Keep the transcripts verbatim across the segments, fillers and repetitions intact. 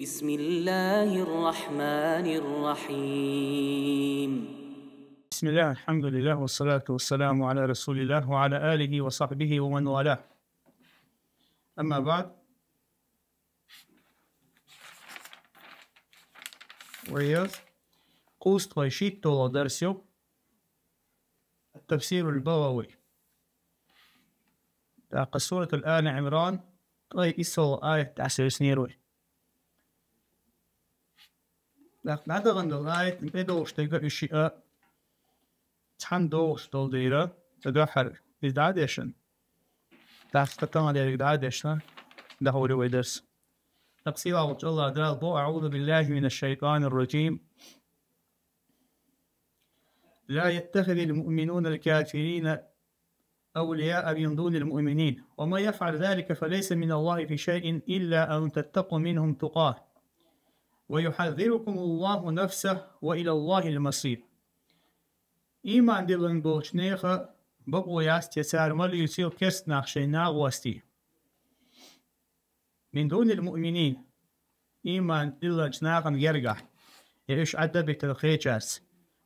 بسم الله الرحمن الرحيم. بسم الله، الحمد لله، والصلاة والسلام على رسول الله وعلى آله وصحبه ومن والاه. أما بعد. Вай, кхузткъеи шийтталагӀа дарс я. التفسير البغوي. ТӀаккха сурат Али Ӏимран, ткъаь иссалагӀа аят тӀа севцнера вай. ТӀаккха дӀадахандаь дола аят, тӀадогӀуш дерг уж шиъ а цхьана догӀуш дола дера, ца духьар из дӀадешан. ТӀаккха таханарг дӀадешна, дӀахьора вай дарс. ТӀаккха сийлахьволча АллахӀ Дала боху: أعوذ بالله من الشيطان الرجيم. لا يتخذ المؤمنون الكافرين أولياء من دون المؤمنين، ومن يفعل ذلك فليس من الله في شيء إلا أن تتقوا منهم تقاة، ويحذركم الله نفسه، وإلى الله المصير. Ийман диллина болча нехан бакъо яц те цара ма лоьцийла керста нах шайн накъостий. من دون المؤمنين, ийман диллинчу нахана гергахь, я уьш Ӏадда битар хечарца.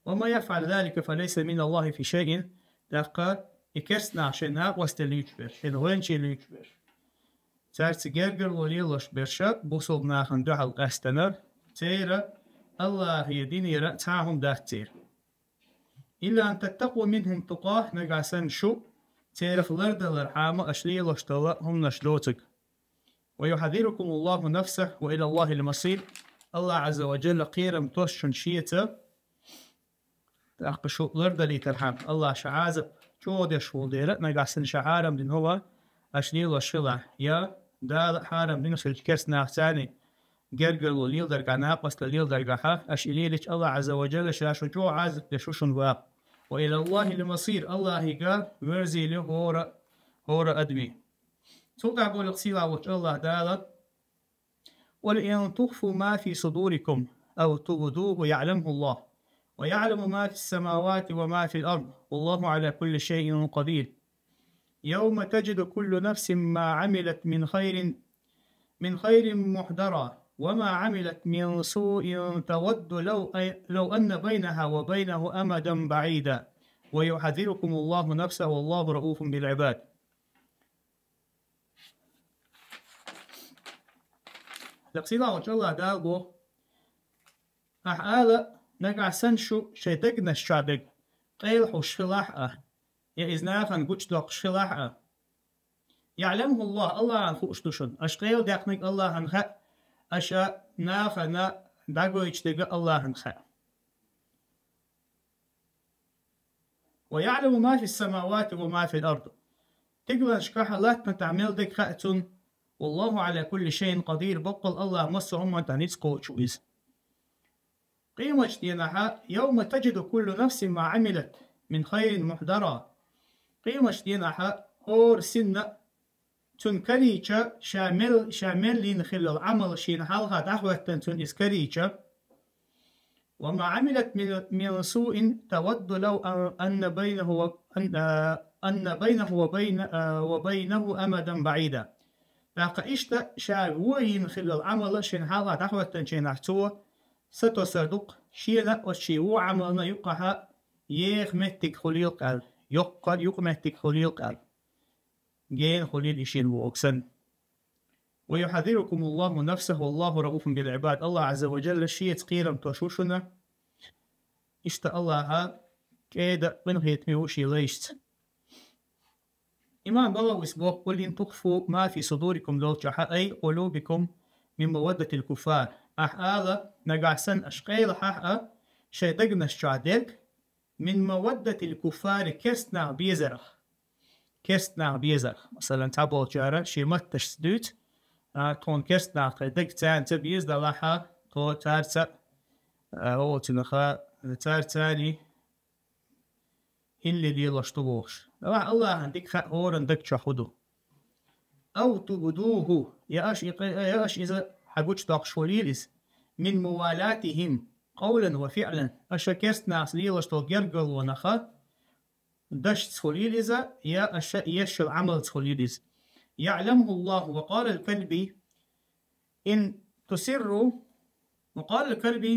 ومن يفعل ذلك فليس من الله في شيء, тӀаккха и керста нах шайн накъостий лоьцуш берш, шайн гӀоьнчий лоьцуш берш, цаьрца гергарло лелош берш а бусалба нахана дуьхьал къаьстинарг, церан АллахӀан динера цхьа а хӀума дац церан. إلا أن تتقوا منهم تقاة, нагахь санна шу церах лардалархьама аша лелош долу хӀуманаш доцург. ويحذركم الله نفسه وإلى الله المصير. АллахӀ Ӏазза ва Джалла кхерам тосс шуна Шеца, тӀаккха шу лардалийтархьама, АллахӀа ша Ӏазап чӀогӀа деш волу дела, нагахь санна ша хьарам дина хӀума аша лелош хилахь, я Дала хьарам дина хилча керста нах царна гергарло леладаргахь, накъосталла леладаргахьа, аша и лелийча, АллахӀ Ӏазза ва Джалла ша шуна чӀогӀа Ӏазап деш ву шуна вакъа. وإلى الله المصير, АллахӀе верзийла хӀора, хӀора адамий. Цул тӀаьхьа боху сийлахьволчу АллахӀ Дала: قل إن تخفوا ما في صدوركم أو تبدوه يعلمه الله ويعلم ما في السماوات وما في الأرض والله على كل شيء قدير. يوم تجد كل نفس ما عملت من خير من خير محضرا وما عملت من سوء تود لو لو أن بينها وبينه أمدا بعيدا ويحذركم الله نفسه والله رءوف بالعباد. ТӀаккха сийлахьволчу АллахӀ Дала боху: Ахьа ала, нагахь санна шу шайн дегнаш чохь дерг къайла хьуш хилахь а, я иза нахана гучудоккхуш хилахь а. يعلمه الله, АллахӀана хууш ду шуна. Аша къайладаьккхинарг АллахӀана хаьа, аша нахана дӀагойтуш дерг а АллахӀана хаьа. ويعلم ما في السماوات وما في الأرض. Стигланашкахь а, латтанашкахь а мел дерг хаьа Цунна. والله على كل شيء قدير, баккъалла АллахӀ массо а хӀуманна тӀехь ницкъ кхочуш ву Иза. Къематдийнахьа, يوم تجد كل نفس ما عملت من خير محضرا. Къематдийнахьа хӀора синна а цунна карийча, ша мел, ша мел йина хиллал Ӏамал шена хьалха дӀахӀоьттина цунна иза карийча, وما عملت من من سوء تود لو أن بينه أن بينه وبين وبينه أمدا بعيدا. ТӀаккха иштта ша вон йина хиллал Ӏамал шена хьалха дӀахӀоьттинчу хенахь цо сатосар ду-кх шена а, оцу шен вон Ӏамална а юккъахь еха меттиг хуьлийла-кх аьлла, йоккха юкъаметтиг хуьлийла-кх аьлла. Гена хуьлийла и шена вогӀург санна. ويحذركم الله نفسه والله رءوف بالعباد. АллахӀ Ӏазза ва Джалла Шеца кхерам тосуш ву шуна. Иштта АллахӀ кӀеда а, къинхетаме а ву Шен лайшца. Имам БагӀавис боху: قل إن تخفوا ما في صدوركم долчохь а, أي قلوبكم من مودة الكفار. Ахьа ала, нагахь санна аша къайлахь а шайн дегнаш чохь дерг, من مودة الكفار, керста нах безарх. Керста нах безарх. Масалан, цхьаболчара шен матташца дуьйцу, а, тхуна керста нах тхайн дага царна ца беза, делахь а тхо царца, а, оцунаха, царца царний хӀинле лелош ду бохуш. Делахь АллахӀана дика хаьа хӀоранна даг чохь хӀун ду. أو تبدوه, я аша и къа-, я аша иза хьагучудоккхуш хуьлийла иза, من موالاتهم قولا وفعلا, аша керста нахаца лелош долу гергарлонах дашца хуьлийла иза, я аша ешшал Ӏамалца хуьлийла иза. يعلمه الله. وقال الكلبي: إن تسروا، وقال الكلبي: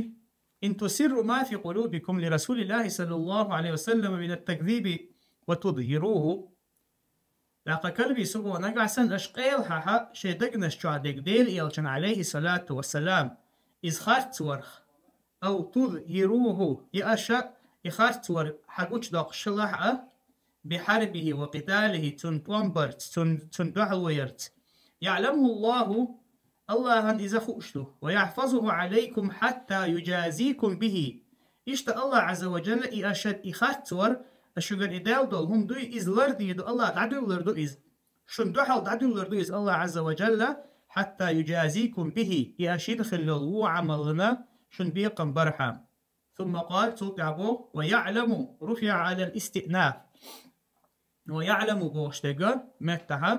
إن تسروا ما في قلوبكم لرسول الله صلى الله عليه وسلم من التكذيب وتظهروه. ТӀаккха Кальби цо боху, нагахь санна аша къайла хьахьа шайн дегнаш чохь дерг Делан Элчанна, عليه الصلاة والسلام, иза харцварх, أو تظهروه, я аша и харцвар хьагучудоккхуш хилахь а, بحربه وقتاله, цунна тӀом барца, цунна, цунна дуьхьало ярца. يعلمه الله, АллахӀан иза хууш ду, ويحفظه عليكم حتى يجازيكم به. Иштта АллахӀ Ӏазза ва Джалла и аша и харцвар, аша шуьгара и даьлла долу хӀума дуй, иза лардийр ду, АллахӀ дӀадуьллур ду иза. Шун дуьхьал дӀадуьллур ду иза АллахӀ Ӏазза ва Джалла, حتى يجازيكم به, и аша йина хилла йолу вон Ӏамална шун бекхам бархьама. ثم قال, цул тӀаьхьа боху, ويعلم رفع على الاستئناف. ويعلم бохуш дерг меттахьа,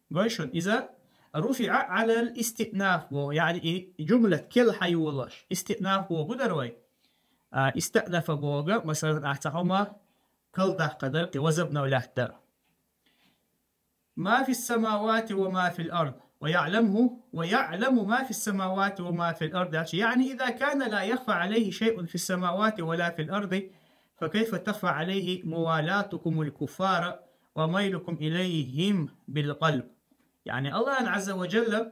гой шуна, иза رفع على الاستئناف боху, яъни и жумлат кел хьайолаш. Истиънаф боху дара вай. А, истаънафа боху, масалан, ахь цхьа хӀума калдаккха дара, кхин возобновлять дара. ما في السماوات وما في الأرض، ويعلمه، ويعلم ما في السماوات وما في الأرض. يعني إذا كان لا يخفى عليه شيء في السماوات ولا في الأرض، فكيف تخفى عليه موالاتكم الكفار وميلكم إليهم بالقلب؟ يعني АллахӀ Ӏазза ва Джалла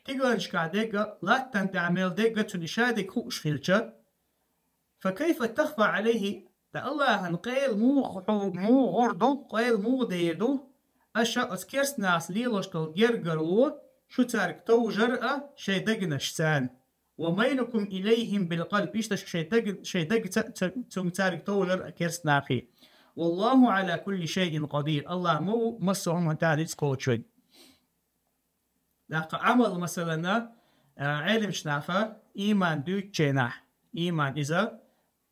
тигаланашкахь дерг а, латтана тӀехь мел дерг а цунна и ша дерг хууш хилча, فكيف تخفى عليه, ткъа АллахӀан къайла муха хьо-, муха гӀур ду, къайла муха дер ду, аша оцу керстанашца лелош долу гергарло шу цаьрга товжар а шайн дегнаш царна. وميلكم إليهم بالقلب, иштта аша шайн дег-, шайн дег ца-, ца-, цунга цаьрга товжар а керстанаший. والله على كل شيء قدير. АллахӀ ма ву массо а хӀуманна тӀехь ницкъ кхочуш верг. ТӀаккха Ӏамал, масалана, а, Ӏеламчу наха иман дуьйцучу хенахь, иман иза,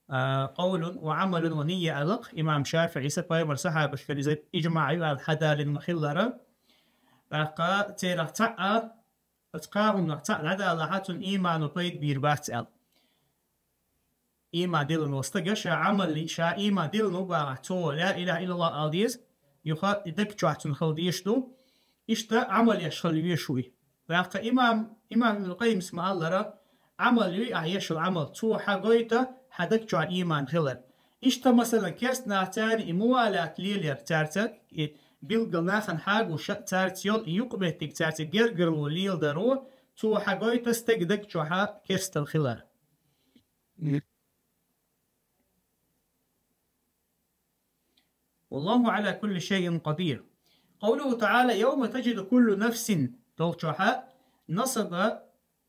а, قول وعمل ونية аьлла-кх имам ШафиӀис, пайхамаран сахьабашкара иза иджмаӀ ю аьлла хьадалийна ма-хиллара. ТӀаккха церах цхьаъ а, оцу кхаа хӀуманах цхьаъ дӀадалахь а, цунна имано пайда бийр бац аьлла. Иман диллина волу стага ша Ӏамал, ша иман диллина ву бахахь, цо ла илаха иллаллахӀ ала деза, юха и даг чохь цунна хила дезаш ду, иштта Ӏамал еш хила везаш ву и. ТӀаккха имам, имам Ибн Къаййимас ма-аллара, Ӏамал юй ахь еш йолу Ӏамал, цо хьан гойту хьан даг чохь иман хилар. Иштта, масалан, керстанаха царна и мувалат лелаяр, цаьрца и билггал нахана хьагуш а, цаьрца йолу и юкъаметтиг, цаьрца гергарло леладаро, цо хьан гойту стеган даг чохь керстал хилар. والله على كل شيء قدير. قوله تعالى: يوم تجد كل نفس, долчохь а, насаба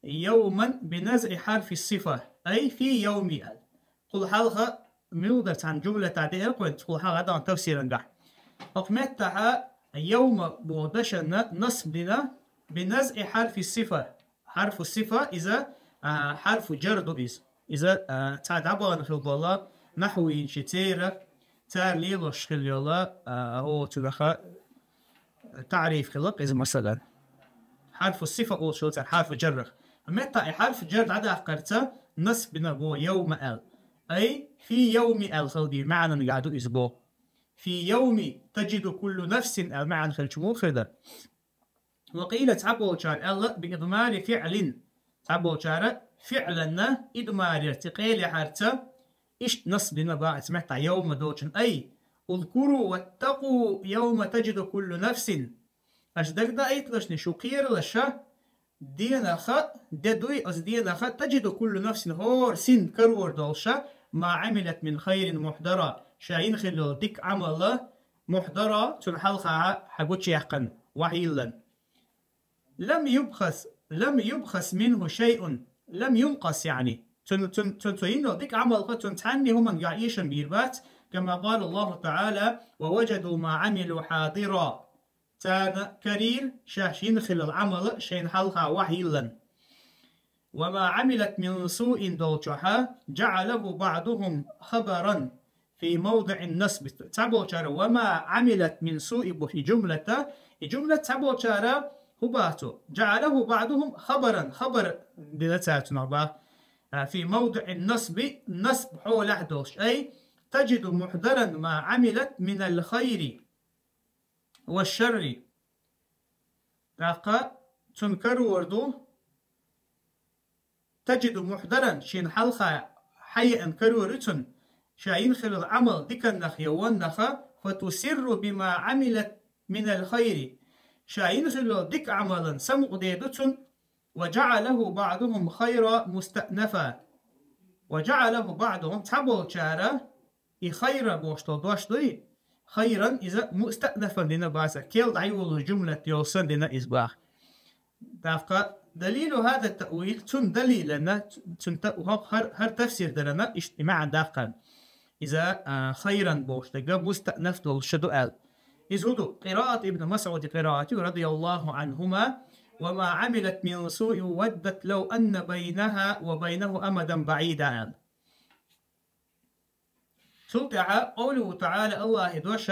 يوما بنزع حرف الصفة, أي في يوم аьлла. Кхул хьалха муьлха дара цхьана жумлатехь деара кхуьнца, кхул хьалха дан тафсирангахь. Оцу меттахь يوم боху дашанна насб дина بنزع حرف الصفة. Хьарфу сифа, иза, а, хьарфу джар ду иза. Иза, а, цхьа дӀабахана хила болу нахьвийнаш церан, цара лелош хила йолу, а, оцу даха таъриф хила-кх иза, масалан. Хьарфу сифа олуш хила цара хьарфу джаррах. Метта и хьарфу джар дӀадаккхарца насб дина боху يوم аьлла. أي في يوم аьлла хила дийр маьӀнангахь ду иза боху. في يوم تجد كل نفس аьлла маьӀна хилча муха хир дара? وقيل, цхьаболчара аьлла, بإضمار فعل, цхьаболчара фиъланна идмар ярца, къайлаяхьарца, иштта насб дина боху оцу меттахь يوم долчун. أي اذكروا واتقوا يوم تجد كل نفس. Аша дагадаийталаш, шу кхералаш, ша денаха, де дуй оцу денаха, تجد كل نفس, хӀора син карор долуш, ما عملت من خير محضرا, ша йина хилла йолу дика Ӏамал, محضرا, цунна хьалха хьагучуяьккхина, вахьйиллина. لم يبخس، لم يبخس منه شيء, لم ينقص, яъни, цун, цун, цун, цо йина йолу дика Ӏамалха цунна цхьанна хӀумангахь эшам бийр бац, كما قال الله تعالى: ووجدوا ما عملوا حاضرا. Царна карийра шаьш йина хиллал Ӏамал шайна хьалха вахьйиллина. وما عملت من سوء долчохь, جعله بعضهم خبرا في موضع النصب. Цхьаболчара وما عملت من سوء бу и жумлата, и жумлат цхьаболчара хӀун боху цо? جعله بعضهم خبرا, хабар дина цара цунах боху. А, في موضع النصب, насб хьолехь долуш. أي تجد محضرا ما عملت من الخير والشر. ТӀаккха цунна карор ду, تجد محضرا, шен хьалха хьаеана карор ю цунна, ша йина хилла Ӏамал диканнах я воннаха, فتسر بما عملت من الخير, ша йина хилла дика Ӏамалан самукъаде ду цунна, وجعله بعضهم خيرا مستأنفا, وجعله بعضهم, цхьаболчара и хайра бохуш долу дош дуй, хайран иза мустаънафан дина баца, кел дӀайолу жумлат йолу сан дина иза баха. ТӀаккха دليل هذا التأويل, цунна далилана, цунна та-, хӀокху хӀар-, хӀара тафсир дарана, иштта и маьӀна даккхарна. Иза, а, хайран бохуш дерг мустаънаф долуш ду аьлла. Иза хӀун ду? قراءة ابن مسعود قراءته رضي الله عنهما: وما عملت من سوء ودت لو أن بينها وبينه أمدا بعيدا аьлла. Цул тӀаьхьа قوله تعالى, АллахӀа дош: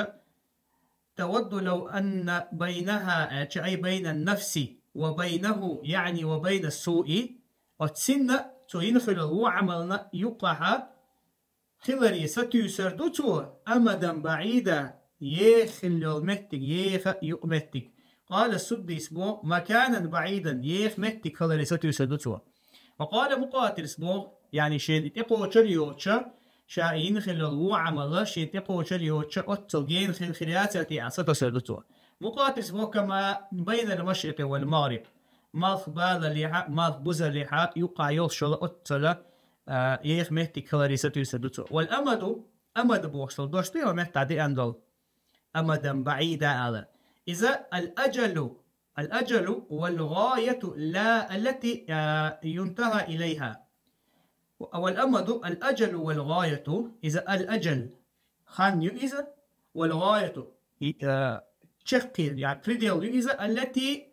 تود لو أن بينها, аьлча, أي بين النفس وبينه, يعني وبين السوء, оцу цунна, цо йина хилла вон Ӏамална юккъахьа хиларе сатуьйсур ду цо, أمدا بعيدا, еха хилла йолу меттиг, еха юкъа меттиг. قال السديس боху: مكانا بعيدا, еха меттиг хиларе сатуьйсур ду цо. وقال مقاتلس боху, яъни шена и тӀекхочур йоцуша, ша и йина хилла вон Ӏамала шена тӀекхочур йоцуша, оццул гена хила хир яц аьлла, тӀе а сатосур ду цо. مقاتلس боху: كما بين المشرق والمغرب. Малх балалехьа, малх бузалехьа, юккъахь йолуш йолу оццула, а, еха меттиг хиларе сатуьйсур ду цо. والأمد, амад бохуш долу дош ду, хӀокху меттехь деана долу. أمدا بعيدا аьлла. Иза الأجل, الأجل والغاية لا التي, а, ينتهى إليها. والأمد الأجل والغاية, иза الأجل, хан ю иза, والغاية, и, а, чаккхе, яъни предел ю иза, التي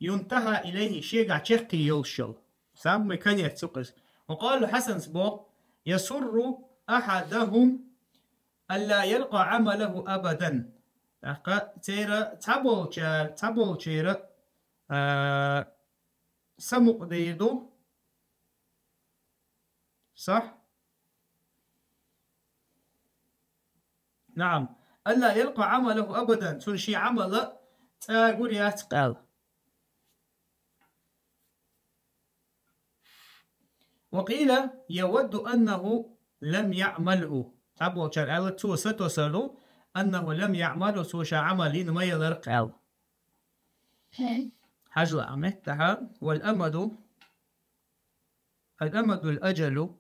ينتهى إليه, шегахь чаккхе йолуш йолу. Самый конец ю иза. وقال الحسنس боху: يسر أحدهم ألا يلقى عمله أبدا. ТӀаккха церан цхьаболчара, цхьаболчара, а, самукъадийр ду. صح؟ نعم. ألا يلقى عمله أبدا. Цунна шен Ӏамала цӀа гур яц кхел. وقيل يود أنه لم يعمله. Цхьаболчара аьлла, цо сатосур ду, أنه لم يعمله, цо ша Ӏамал йина ма ялар кхел. Хьажал а меттахьа, والأمد, الأمد الأجل.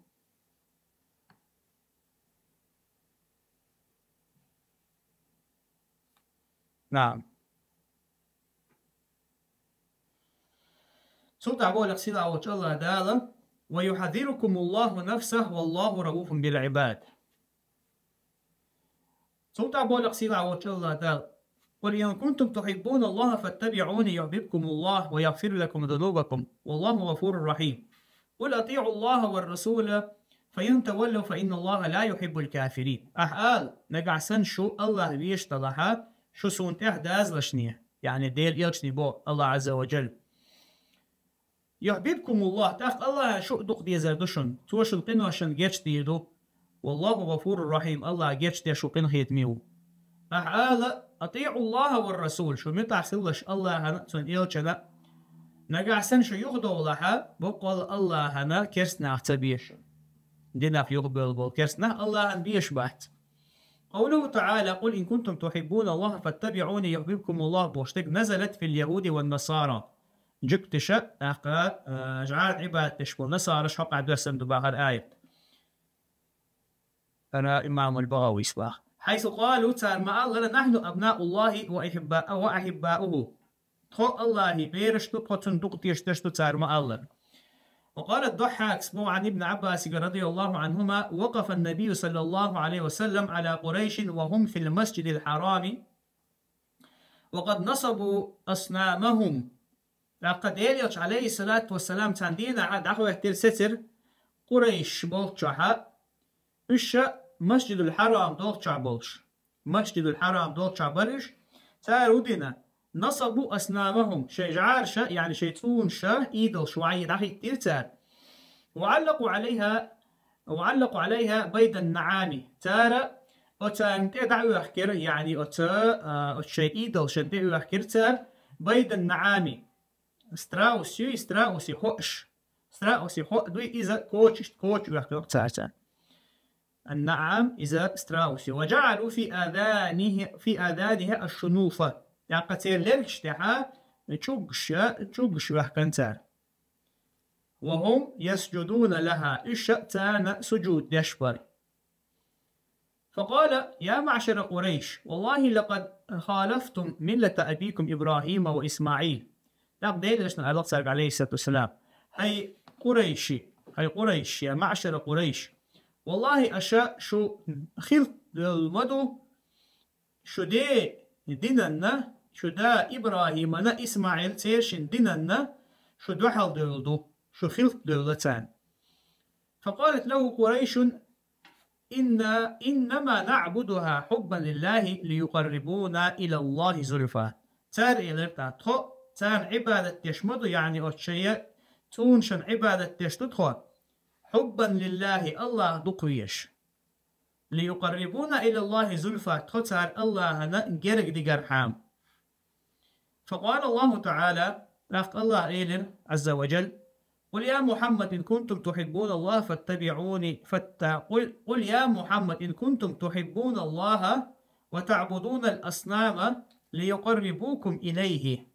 نعم. Цул тӀаьхьа боху сийлахь волчу АллахӀ Дала: ويحذركم الله نفسه والله رءوف بالعباد. Цул тӀаьхьа боху сийлахь волчу АллахӀ Дала: قل إن كنتم تحبون الله فاتبعوني يحببكم الله ويغفر لكم ذنوبكم والله غفور رحيم. قل أطيعوا الله والرسول فإن تولوا فإن الله لا يحب الكافرين. Ахьа ала, нагахь санна шу АллахӀ везаш далахьа, шу суна тӀехь дазалашне, яъни Делан элчане боху АллахӀ Ӏазза ва Джалла. يحببكم الله, тӀаккха АллахӀа шу а дукха дезар ду шуна, Цо шун къиношна гечдийр ду. والله غفور رحيم, АллахӀ гечдеш ву, къинхетаме ву. Ахьа ала: أطيعوا الله والرسول, шу муьтӀахь хилалаш АллахӀана а, Цуьнан элчанна а. Нагахь санна шу юхадовлахьа, боккъал АллахӀана керстанах ца беза шуна. Динах юхабевлла болу керстанах АллахӀана безаш бац. قوله تعالى: قل إن كنتم تحبون الله فاتبعوني يحببكم الله, бохуш дерг نزلت في اليهود والنصارى. Жуьгташа, тӀаккха, а, жӀарна Ӏибадат деш болу насараш хьокъехь доьссина ду бахара аят. Ара имамул БагӀавис баха. حيث قالوا, цара ма-аллара: نحن أبناء الله وأحباء-, وأحباؤه. Тхо АллахӀан бераш ду, тхо Цунна дукха тешдеш ду, цара ма-аллара. وقال الضحاك, боху, عن ابن عباس رضي الله عنهما: وقف النبي صلى الله عليه وسلم على قريش وهم في المسجد الحرام وقد نصبوا أصنامهم. ТӀаккха Делан элча, Ӏалайхиссалату вассалам, цхьана дийнахь дӀахӀоьттира сецира Къурайш болччохьа, уьш ша Масжидул Хьарам долччохь болуш. Масжидул Хьарам долччохь бара уьш, цара хӀун дина? نصبوا أصنامهم, шайн жӀараша, яъни шайн цӀунаша, идолаш вай дӀахӀиттира цара. وعلقوا عليها، وعلقوا عليها بيض النعام. Цара оцарна тӀе дӀаоьхкира, яъни оца, а, оцу шайн идолшна тӀе оьхкира цара بيض النعام. Страус ю, страус ю, хоаш. страуси хьо дуй, иза коча, коча вехках царца. النعام, иза страуси. وجعلوا في آذانه، في آذانها الشنوف. Якъа цер лергаш тӀехьа чуггаш, чуггаш вехкан цар. وهم يسجدون لها, уьш царна сужуд деш бар. فقال: يا معشر قريش، والله لقد خالفتم ملة أبيكم إبراهيم وإسماعيل. ТӀаккха Делан Элчано аьлла царга, عليه الصلاة والسلام: хӀай Къурайши, хӀай Къурайш, يا معشر قريش, валлахӀи, аша шу хилт девлла ма ду, шу ден динанна, шу да ИбрахӀимана, ИсмаӀил цершин динанна шу дуьхьал девлла ду, шу хилт девлла царна. فقالت له قريش: إنا إنما نعبدها حبا لله ليقربونا إلى الله زلفى. Цар элира тӀаккха: тхо царна Ӏибадат деш ма ду, яъни оцу шайн цӀунашна Ӏибадат деш ду тхо, حبا لله, АллахӀ дукха везаш. ليقربونا إلى الله زلفى, тхо цара АллахӀана герга дигархьама. فقال الله تعالى, тӀаккха АллахӀа элира, عز وجل: قل يا محمد إن كنتم تحبون الله فاتبعوني، فات-، قل، قل يا محمد إن كنتم تحبون الله وتعبدون الأصنام ليقربوكم إليه.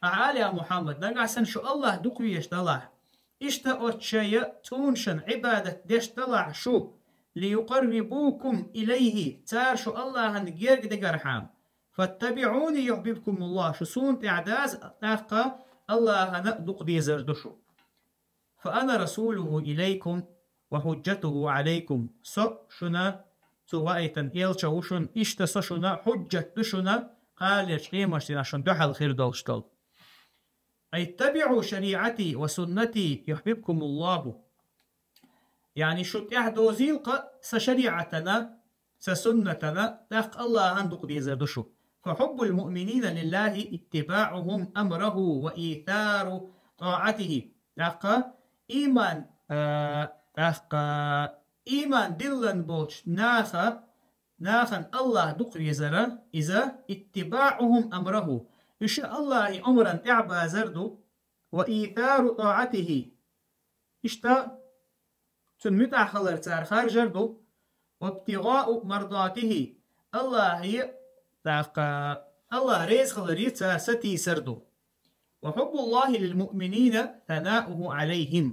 Ахьа ала, я Мухьаммад, нагахь санна шу АллахӀ дукха везаш далахь, иштта оцу шайн цӀунашна Ӏибадат деш далахь шу, ليقربوكم إليه, цара шу АллахӀана герга дигархьама. فاتبعوني يحببكم الله, шу суна тӀаьхьа даза, тӀаккха АллахӀана дукха дезар ду шу. فأنا رسوله إليكم وحجته عليكم. Со шуна цу ваийтина элча ву шуна, иштта со шуна хьуджат ду шуна, кхалерчу къематдийнахь шуна дуьхьал хир долуш долу. اتبعوا شريعتي وسنتي يحببكم الله. Яъни шу тӀаьхьа дозийла-кха сан шариӀатана, сан суннатана, тӀаккха АллахӀана дукха дезар ду шу. فحب المؤمنين لله اتباعهم أمره وإيثار طاعته. ТӀаккха ийман, а, тӀаккха ийман диллина болчу наха, нахана АллахӀ дукха везара, иза اتباعهم أمره. Уьш АллахӀан омрана тӀаьхьабазар ду, وإيثار طاعته. Иштта цунна муьтӀахь хилар цара харжар ду, وابتغاء مرضاته. АллахӀе, тӀаккха АллахӀ реза хиларе цара сатийсар ду. وحب الله للمؤمنين ثناؤه عليهم.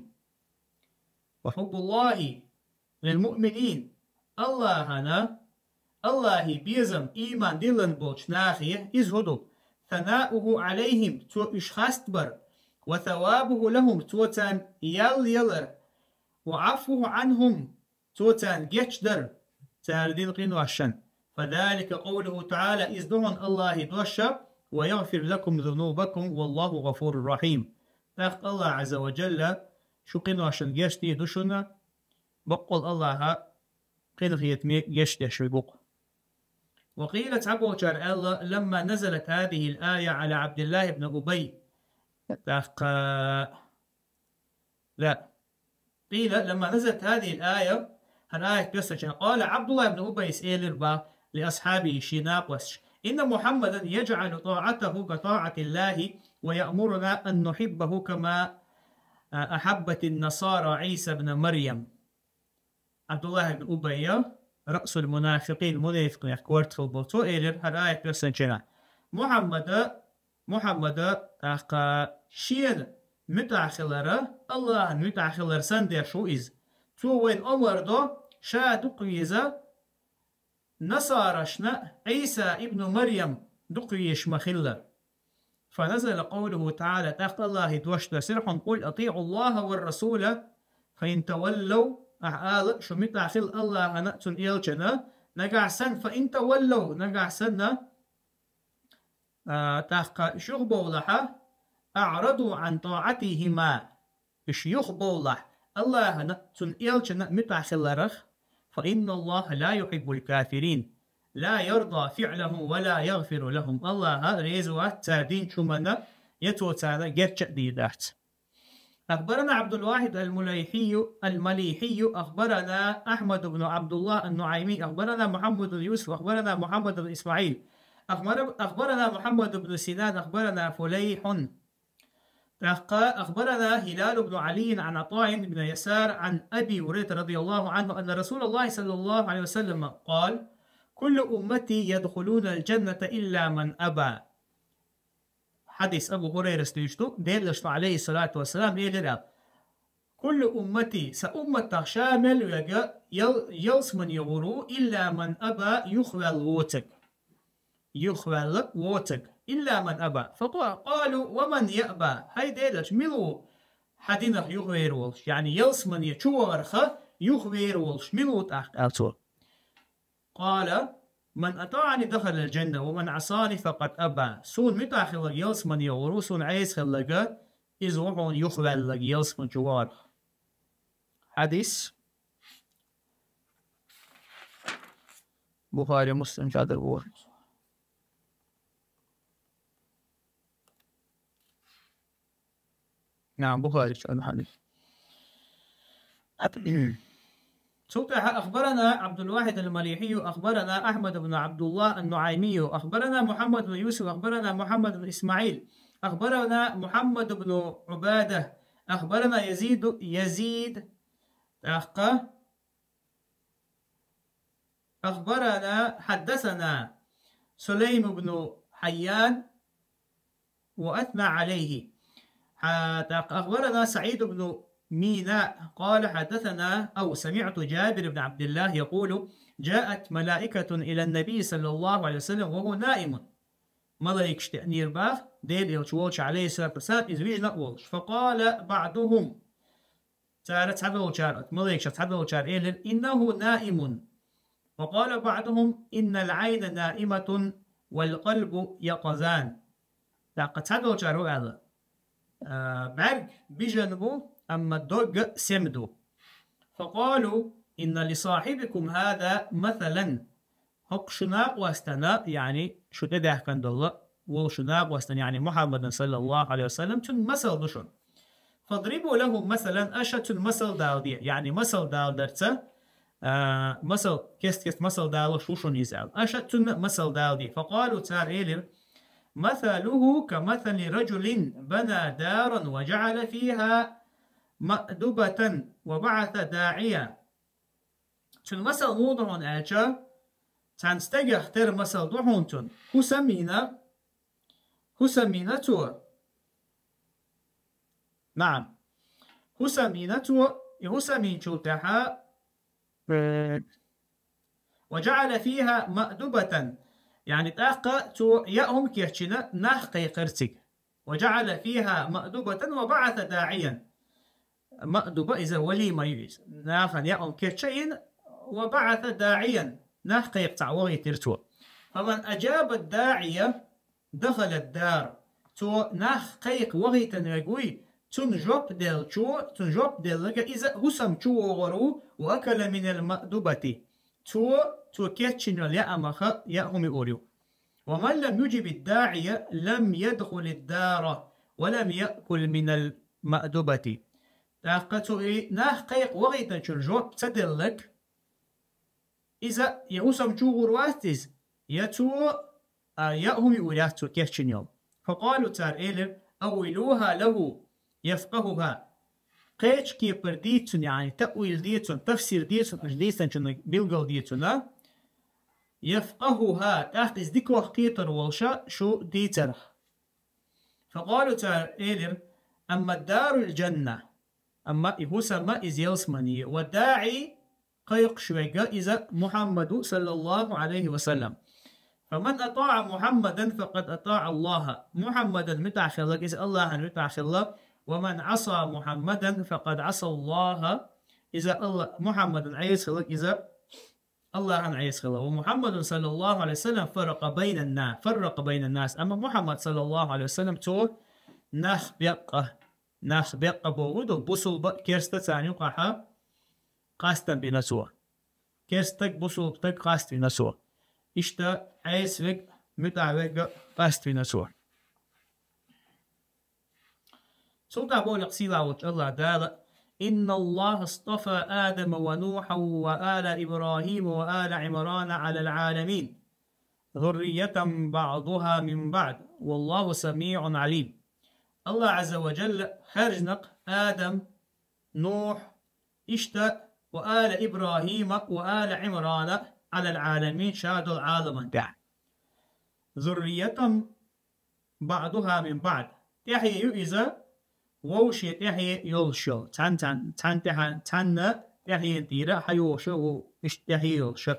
وحب الله للمؤمنين. АллахӀана, АллахӀе безам, ийман диллина болчу нахе, иза хӀун ду? ثناؤه عليهم, цо уьш хастабар, وثوابه لهم, цо царна ял ялар, وعفوه عنهم, цо царна гечдар, цара дина къиношна. فذلك قوله تعالى, иза ду хьуна АллахӀан дош, ويغفر لكم ذنوبكم والله غفور رحيم. ТӀаккха АллахӀ Ӏазза ва Джалла шу къиношна гечдийр ду шуна, баккъалла АллахӀ къинхетаме гечдеш верг ву-кх. وقيل, цхьаболчара аьлла, لما نزلت هذه الآية على عبد الله بن أبي. ТӀаккха, لا. قيل لما نزلت هذه الآية, хӀара аят доссича, قال عبد الله بن أبي, элира бах, لأصحابه, шен накъосташка: إن محمدا يجعل طاعته كطاعة الله ويأمرنا أن نحبه كما أحبت النصارى عيسى ابن مريم. Ӏабдуллахь ибн Убайя, رأس المنافقين, мунафикъех корта хилла болу, цо элира хӀара аят доссича: Мухьаммада, Мухьаммада, тӀаккха шена муьтӀахь хилара, АллахӀан муьтӀахь хилар санна деш ву иза. Цо вайна омар до, ша дукха веза, насарашна Ӏийса ибн Марьям дукха везаш ма-хиллара. فنزل قوله تعالى, тӀаккха АллахӀан дош доссийра хьуна: قل أطيعوا الله والرسول فإن تولوا, ахьа ала, шу муьтӀахь хила АллахӀана а, цуьнан элчана, нагахь санна, فإن تولوا, нагахь санна, а, тӀаккха уьш юхабовлахь, أعرضوا عن طاعتهما, уьш юхабовлахь, АллахӀана а, цуьнан элчана а муьтӀахь хиларх, فإن الله لا يحب الكافرين، لا يرضى فعلهم ولا يغفر لهم. АллахӀ реза вац цара динчу хӀуманна, я цо царна гечдийр дац. أخبرنا عبد الواحد المليحي، المليحي، أخبرنا أحمد بن عبد الله النعيمي، أخبرنا محمد بن يوسف، أخبرنا محمد بن إسماعيل، أخبر-، أخبرنا محمد بن سنان، أخبرنا فليح، تحقا أخبرنا هلال بن علي عن عطاء بن يسار عن أبي هريرة رضي الله عنه أن رسول الله صلى الله عليه وسلم قال: كل أمتي يدخلون الجنة إلا من أبى. حديث أبو هريرة ستيشتو دير لشتو عليه الصلاة والسلام إيه لرا: كل أمتي سأمة شامل ويقى يل يلسمن يغرو إلا من أبى يخوى الوتك يخوى الوتك إلا من أبى. فقالوا: ومن يأبى؟ هاي دير لش ملو حدينخ يخوى الوش، يعني يلسمن يشوى غرخة يخوى الوش ملو تحت ألتو. قال: من أطاعني دخل الجنة ومن عصاني فقد أبى. Сун муьтӀахь хилларг ялсмане йогӀур ву, сун Ӏеса хилларг, иза ву хьуна юхаваьлларг ялсмане чу вахарх. Хьадис Бухари, Муслим чу дар ву. نعم، بخاري شو الحديث. Цул тӀехьа أخبرنا عبد الواحد المليحي، أخبرنا أحمد بن عبد الله النعيمي، أخبرنا محمد بن يوسف، أخبرنا محمد بن إسماعيل، أخبرنا محمد بن عبادة، أخبرنا يزيد، يزيد، أخ-، أخبرنا، حدثنا سليم بن حيان، وأثنى عليه. ح-، أخبرنا سعيد بن ميناء قال: حدثنا أو سمعت جابر بن عبد الله يقول: جاءت ملائكة إلى النبي صلى الله عليه وسلم وهو نائم. Малайкаш деанера бах, Делан Элча волча, عليه الصلاة والسلام, иза вижна а волуш. فقال بعضهم. Цара цхьадолчара, оцу малайкашах цхьадолчара элира: إنه نائم. وقال بعضهم: إن العين نائمة والقلب يقظان. ТӀаккха цхьадолчара хӀун аьлла: а, бӀаьрг бижина бу, амма дог сема ду. فقالوا: إن لصاحبكم هذا مثلا. ХӀокху шун накъостана, яъни шу тӀедаьхкина долу, волу шун накъостана, яъни Мухьаммадан, саллаллаху Ӏалайхи ва саллам, цуьнан масал ду шуна. فاضربوا له مثلا, аша цуьнан масал даладе, яъни масал даладарца, а, масал, кест-кеста масал далош ву шуна иза аьлла. Аша цуьнан масал даладе. فقالوا, цара элира: مثله كمثل رجل بنى دارا وجعل فيها مأدبة وبعث داعيا. Цуьнан масал муха ду хьуна аьлча, цхьана стегах тера масал ду хьуна цуьнан. ХӀусам йина, хӀусам йина цо. НаӀам. ХӀусам йина цо, и хӀусам йинчул тӀаьхьа, э, وجعل فيها مأدبة. Яъни тӀаккха цо яа хӀума кечйина, нах кхайкхира цига. وجعل فيها مأدبة وبعث داعيا. Маъдуба иза валима ю иза. Нахана яа хӀума кечйина, وبعث داعيا. Нах кхайкха цхьаъ вахийтира цо. فمن أجاب الداعي دخل الدار. Цо нах кхайкха вахийтина верг вуй, цунна жоп деллачо, цунна жоп делларг иза хӀусам чу вогӀур ву, وأكل من المأدبة. Цо, цо кечйина йолу яамах яа хӀума юур ю. ومن لم يجب الداعي لم يدخل الدار ولم يأكل من المأدبة. ТӀаккха цо и нах кхайкха вахийтинчун жоп ца делларг, иза я хӀусам чу вогӀур вац иза, я цо, а, яа хӀума юур яц цо кечйина йолу. فقالوا, цара элира: أولوها له يفقهها. Кхечу кепара дийца цунна, яъни таъвил де цунна, тафсир де цунна, аша дийцинчунна билгал де цунна. يفقهها, тӀаккха иза дикох кхетар волуш шу дийцарх. فقالوا, цара элира: أما الدار الجنة, амма и хӀусам иза ялсмани, والداعي, кхайкхуш верг иза Мухьаммад ву, саллаллаху Ӏалайхи ва саллам. فمن أطاع محمدا فقد أطاع الله. Мухьаммадан муьтӀахь хилларг иза Аллахьан муьтӀахь хилла. ومن عصى محمدا فقد عصى الله. Иза Алла-, Мухьаммадан Ӏеса хилларг иза Аллахьан Ӏеса хилла. ومحمد صلى الله عليه وسلم فرق بين النا-, فرق بين الناس. Амма Мухьаммад, саллаллаху Ӏалайхи ва саллам, цо нах беккъа, нах беккъа бохург ду, бусулба а, керста а царна юкъахь къастам бина цо. Керста стаг, бусулба стаг къаставина цо. Иштта Ӏеса верг, муьтӀахь верг а къаставина цо. Цул тӀаьхьа боху сийлахь волчу Аллахь Дала: إن الله اصطفى آدم ونوحا وآل إبراهيم وآل عمران على العالمين ذرية بعضها من بعض والله سميع عليم. Аллах Азза ва Джалла хаьржина-кх Адам, Нухь, иштта وآل إبراهيم وآل عمران على العالمين, ша долу Ӏаламан тӀехь. ذرية بعضها من بعض. ТӀаьхье ю иза, вовше тӀаьхье йолуш йолу. Цхьана, цхьана, цхьана тӀаьхьа, цхьанна тӀаьхьенан тӀера хьайогӀуш ву, иштта тӀаьхье йолуш.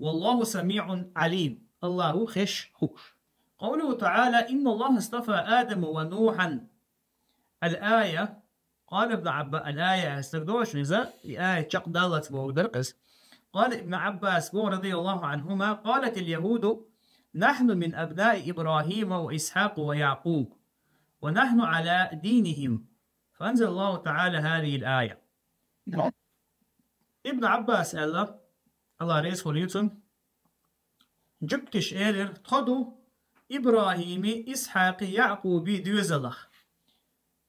والله سميع عليم. Аллаху хезаш хууш. قوله تعالى: إن الله اصطفى آدم ونوحا. الآية. قال ابن عباس, الآية, аса дагадогӀуш иза, и аят чекхдаллалц бохург дара иза. قال ابن عباس, боху, رضي الله عنهما: قالت اليهود: نحن من أبناء إبراهيم وإسحاق ويعقوب، ونحن على دينهم، فأنزل الله تعالى هذه الآية. Ибн Ӏаббаса аьлла, Аллах реза хуьлийла цунна, жуьгташа элира: «Тхо ду ИбрахӀими, ИсхьакъӀи, ЯӀкъуби доьзалах.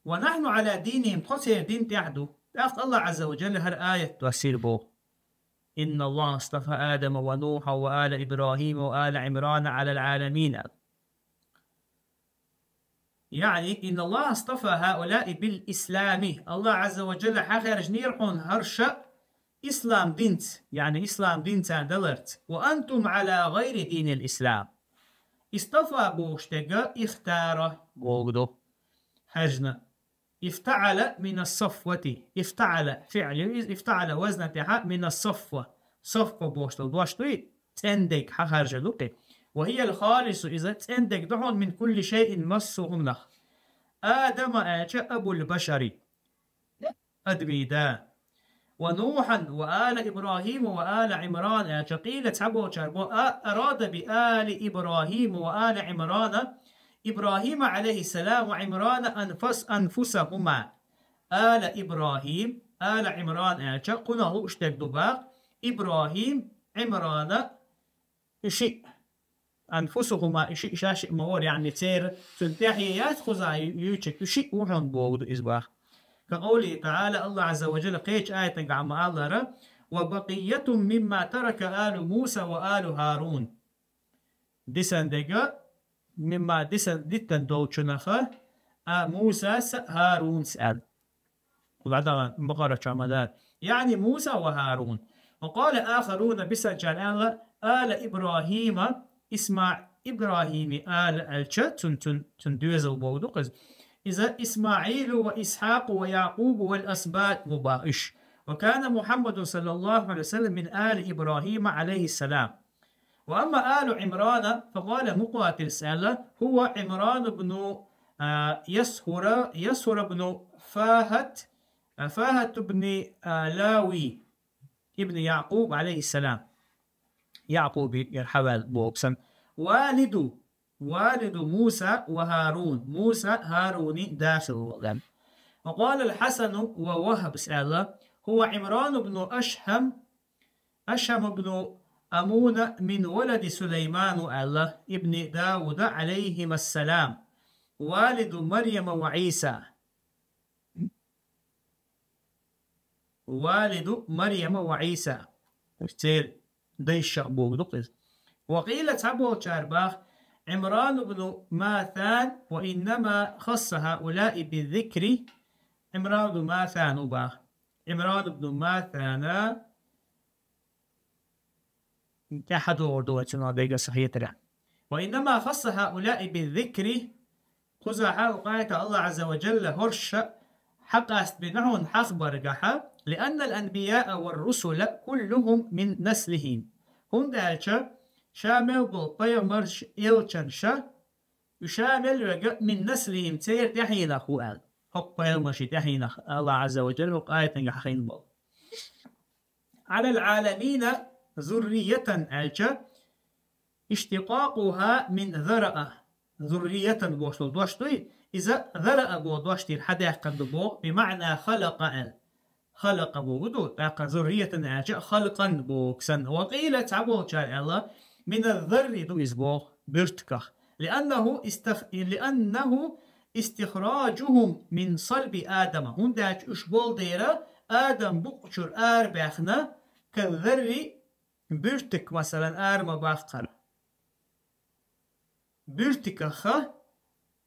ونحن على دينهم, тхо церан дин тӀехь ду». ТӀаккха Аллах Азза ва Джалла хӀара аят доссийра боху: «إن الله اصطفى آدم ونوحا وآل إبراهيم وآل عمران على العالمين». يعني: «إن الله اصطفى هؤلاء بالإسلام». Аллах Азза ва Джалла хьахаьржинера хьуна хӀорш ислам динца, يعني ислам дин царна даларца. «وأنتم على غير دين الإسلام». اصطفى бохуш дерг اختار бохург ду. ХӀаьржина. افتعل من الصفوة. افتعل فعل, افتعل وزن тӀехь من الصفوة. Саффа бохуш долу дош дуй? ЦӀендерг хьахаржа ду кхин. وهي الخالص, иза цӀендерг ду хьуна, من كل شيء, массо а хӀуманах. Адама аьлча أبو البشر, адамийн да. ونوحا وآل إبراهيم وآل عمران аьлча, قيل, цхьаболчара бо, а, أراد بآل إبراهيم وآل عمران إبراهيم عليه السلام وعمران أنفس-, أنفسهما. آل إبراهيم, آل عمران аьлча, кхунах лууш дерг ду боху, ИбрахӀим, Ӏимрана, и шиъ. أنفسهما, и шиъ, шаьш шиъ ма вара, يعني церан, цуьнан тӀаьхье яц кхузахь ю-, юьйцург, и шиъ ву хьуна бохург ду иза боху. كقوله تعالى, Аллах Азза ва Джалла кхечу аятангахь ма-аллара: «وبقية مما ترك آل موسى وآل هارون». Дисина дерг, مما, дисина, диттина долчунах, а, Мусас а, ХӀарунас аьлла. Кху дӀадахана Бакъара чохь ма дац. يعني موسى وهارون. وقال آخرون, бисинчарна аьлла: آل إبراهيم, Исма-, ИбрахӀими ала аьлча, цун, цун, цун доьзал бохург ду-кх иза. Иза إسماعيل وإسحاق ويعقوب والأسباط бу боху уьш. وكان محمد صلى الله عليه وسلم من آل إبراهيم عليه السلام. وأما آل عمران فقال مقاتل, аьлла: هو عمران بن, а, يسهر, يسهر بن فاهة, а, فاهة بن, а, لاوي ابن يعقوب عليه السلام. ЯӀкъуби яра хьаваьлла боху сан. والد, والد موسى وهارون, Муса, ХӀаруни да хилла волу. وقال الحسن ووهب, аьлла: هو عمران بن أشهم, أشهم بن أمون من ولد سليمان, аьлла, ابن داود عليهما السلام، والد مريم وعيسى. والد مريم وعيسى. Церан дайшах бохург ду-кх иза. وقيل, цхьаболчара боху: عمران بن ماثان، وإنما خص هؤلاء بالذكر عمران بن ماثان ву боху. Ӏимран ибн Масана тӀаьхьа догӀур ду вай цунах дерг аса хетарехь. وإنما خص هؤلاء بالذكر, кхузахь укхайта Аллах Азза ва Джалла хӀорш хьакъастбина хьуна хьахбаргахьа, لأن الأنبياء والرسل كلهم من نسلهم. ХӀунда аьлча ша мел болу пайхамарш, элчанаш, уьш ша мел верг من نسلهم, церан тӀаьхьенах ву аьлла. ХӀокху пайхамаршийн тӀаьхьенах Аллах Азза ва Джалла хӀокху аятангахь хьахийна болу. على العالمين ذرية аьлча, اشتقاقها من ذرأ. ذرية бохуш долу дош дуй, иза ذرأ боху дош тӀера хьадаьккхина ду боху, بمعنى خلق аьлла. خلق боху ду, тӀаккха ذرية аьлча خلقا боху санна. وقيل, цхьаболчара аьлла, من الذر ду иза боху, буьртигах. لأنه استخ-, لأنه استخراجهم من صلب آدم. ХӀунда аьлча уьш болу дера Адам букъ чуьра арабаьхна, كالذر, буьртиг, масалан, ара ма баккхара. Буьртигах,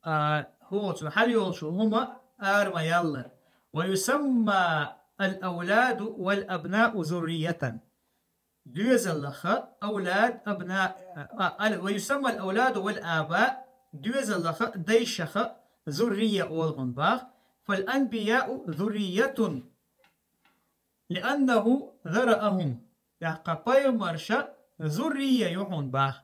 а, оцу хьал йолчу хӀума ара ма яллара. ويسمى الأولاد والأبناء ذرية. Доьзаллаха, أولاد، أبناء، а, ал-, ويسمى الأولاد والآباء, доьзаллаха, дайшаха, ذرية олу хьуна баха. فالأنبياء ذرية لأنه ذرأهم. ТӀаккха пайхамарша зуррия ю хьуна баха.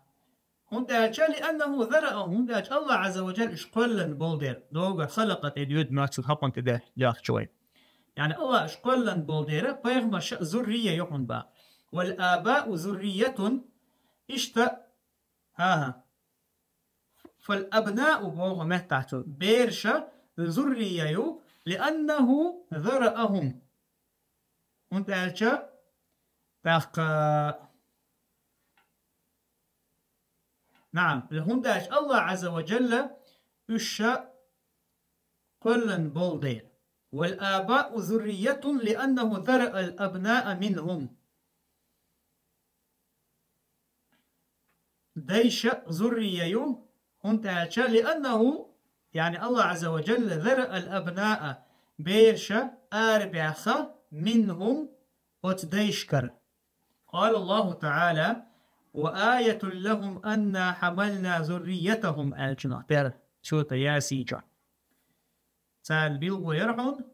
ХӀунда аьлча, لأنه ذرأهم, хӀунда аьлча АллахӀ Ӏазза ва Джалла уьш кхоьллина болу дела. Догара خلق тӀе доьду моьтту хьакъан тӀе де, яхча вай. Яъни АллахӀ уьш кхоьллина болу дела, пайхамарша зуррия ю хьуна баха. والآباء ذرية, иштта, ага. فالأبناء боху меттахь цо, бераша зуррия ю, لأنه ذرأهم. ХӀунда аьлча, тӀаккха, наам, хӀунда аьлча АллахӀ Ӏазза ва Джалла уьш кхоьллина болу дела. والآباء ذرية لأنه ذرأ الأبناء منهم. Дайша зуррия ю, хӀунда аьлча, لأنه, яъни АллахӀ Ӏазза ва Джалла, ذرأ الأبناء, бераша арабаьхна, منهم, оцу дайшкара. قال الله تعالى: وآية لهم أنا حملنا ذريتهم, аьллачунах тера, сурат Ясин чохь. Царна билгало яра хьуна,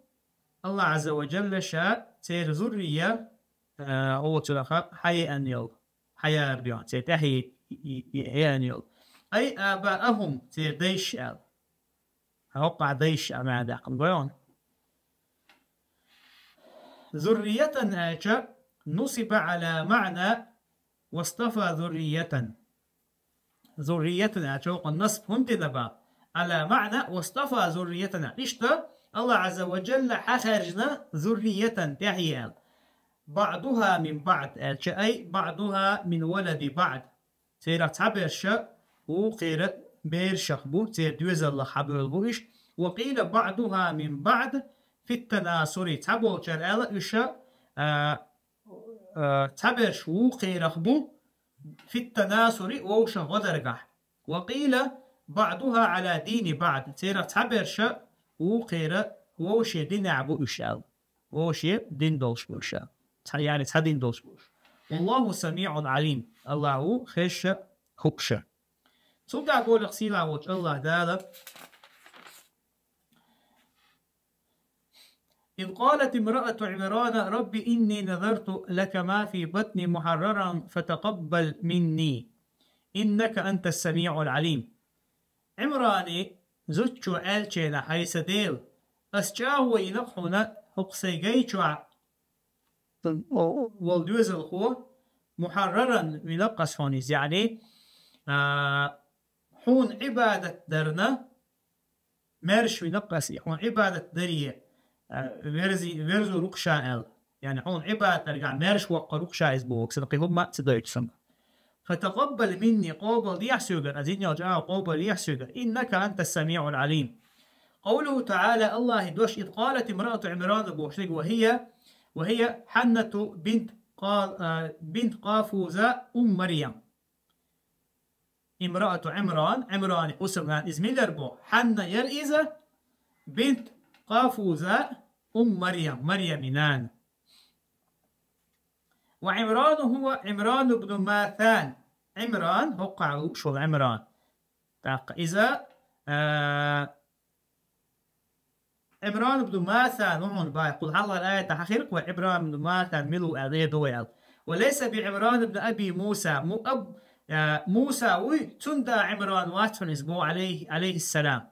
АллахӀ Ӏазза ва Джалла ша церан зуррия, а, оцураха хьаеана йолу, хьаяра дуьхьа, церан тӀаьхье-, и-, и-, и-, еана йолу. أي آباءهم, церан дайша аьлла. ХӀокхахь дайша аьлла маьӀна даьккхина гой хьуна. ذرية аьлча, نصب على معنى واصطفى ذرية. ذرية аьлча, хӀокхунна насб хӀунда дина баха? على معنى واصطفى ذرية. Иштта, АллахӀ Ӏазза ва Джалла хьахаьржина зурриятан тӀаьхье аьлла. بعضها من بعض аьлча, أي بعضها من ولد بعض. Церан цхьаберш вукхеран берашах бу, церан доьзаллах хьабевлла бу уьш. وقيل بعضها من بعض في التناصر. Цхьаболчара аьлла уьш, а, а, цхьаберш вукхерах бу, في التناصر, вовшах гӀо даргахь. وقيل بعضها على دين بعض. Церан цхьаберш вукхеран вовшийн динехь бу уьш аьлла. Вовшийн дин долуш бу уьш аьлла. Цхьа, яъни цхьа дин долуш бу уьш. والله سميع عليم. АллахӀ ву хезаш а, хууш а. Цундела боху сийлахь волчу АллахӀ Дала: إذ قالت امرأة عمران رب إني نذرت لك ما في بطني محررا فتقبل مني إنك أنت السميع العليم. Ӏимрани зудчо аьллачу хенахь: «Хьай сан Дела, ас чӀагӀо йина хьуна хӀокху сайн гай чохь волу доьзалхо, мухьарраран вина ас хьуна иза, яъни, а, хьуна Ӏибадат дарна, маьрша вина ас и, хьуна Ӏибадат даре, а, верзи-, верзо ву-кх ша», аьлла. Яъни хьуна Ӏибадат даргахь маьрша воккхур ву-кх ша иза боху, сан кхин хӀумма а ца дойтуш сан. «فتقبل مني», къобалдехьа соьгара, ас йина йолчу агӀор къобалъехьа соьгара, «إنك أنت السميع العليم». قوله تعالى, АллахӀан дош: «إذ قالت امرأة عمران», бохуш дерг, «وهي، وهي حنة بنت قا-، а, بنت قافوزة أم مريم». امرأة عمران, Ӏимрани хӀусамнана иза мила яра боху? Хьанна яра иза, بنت قافوزة أم مريم, Марьямин нана. «وعمران هو عمران بن ماثان». Ӏимран, хӀокхахь лууш волу Ӏимран. ТӀаккха иза, а, Ӏимран ибн Масан ву хьуна боху, кхул хьалхара аятехь хир-кх вай Ӏимран ибн Масан мила ву аьлла, эр ду вай аьлла. «وليس بعمران بن أبي موسى». Му-, аб-, а, Муса вуй, цуьнан да Ӏимран вац хьуна иза боху, عليه، عليه السلام.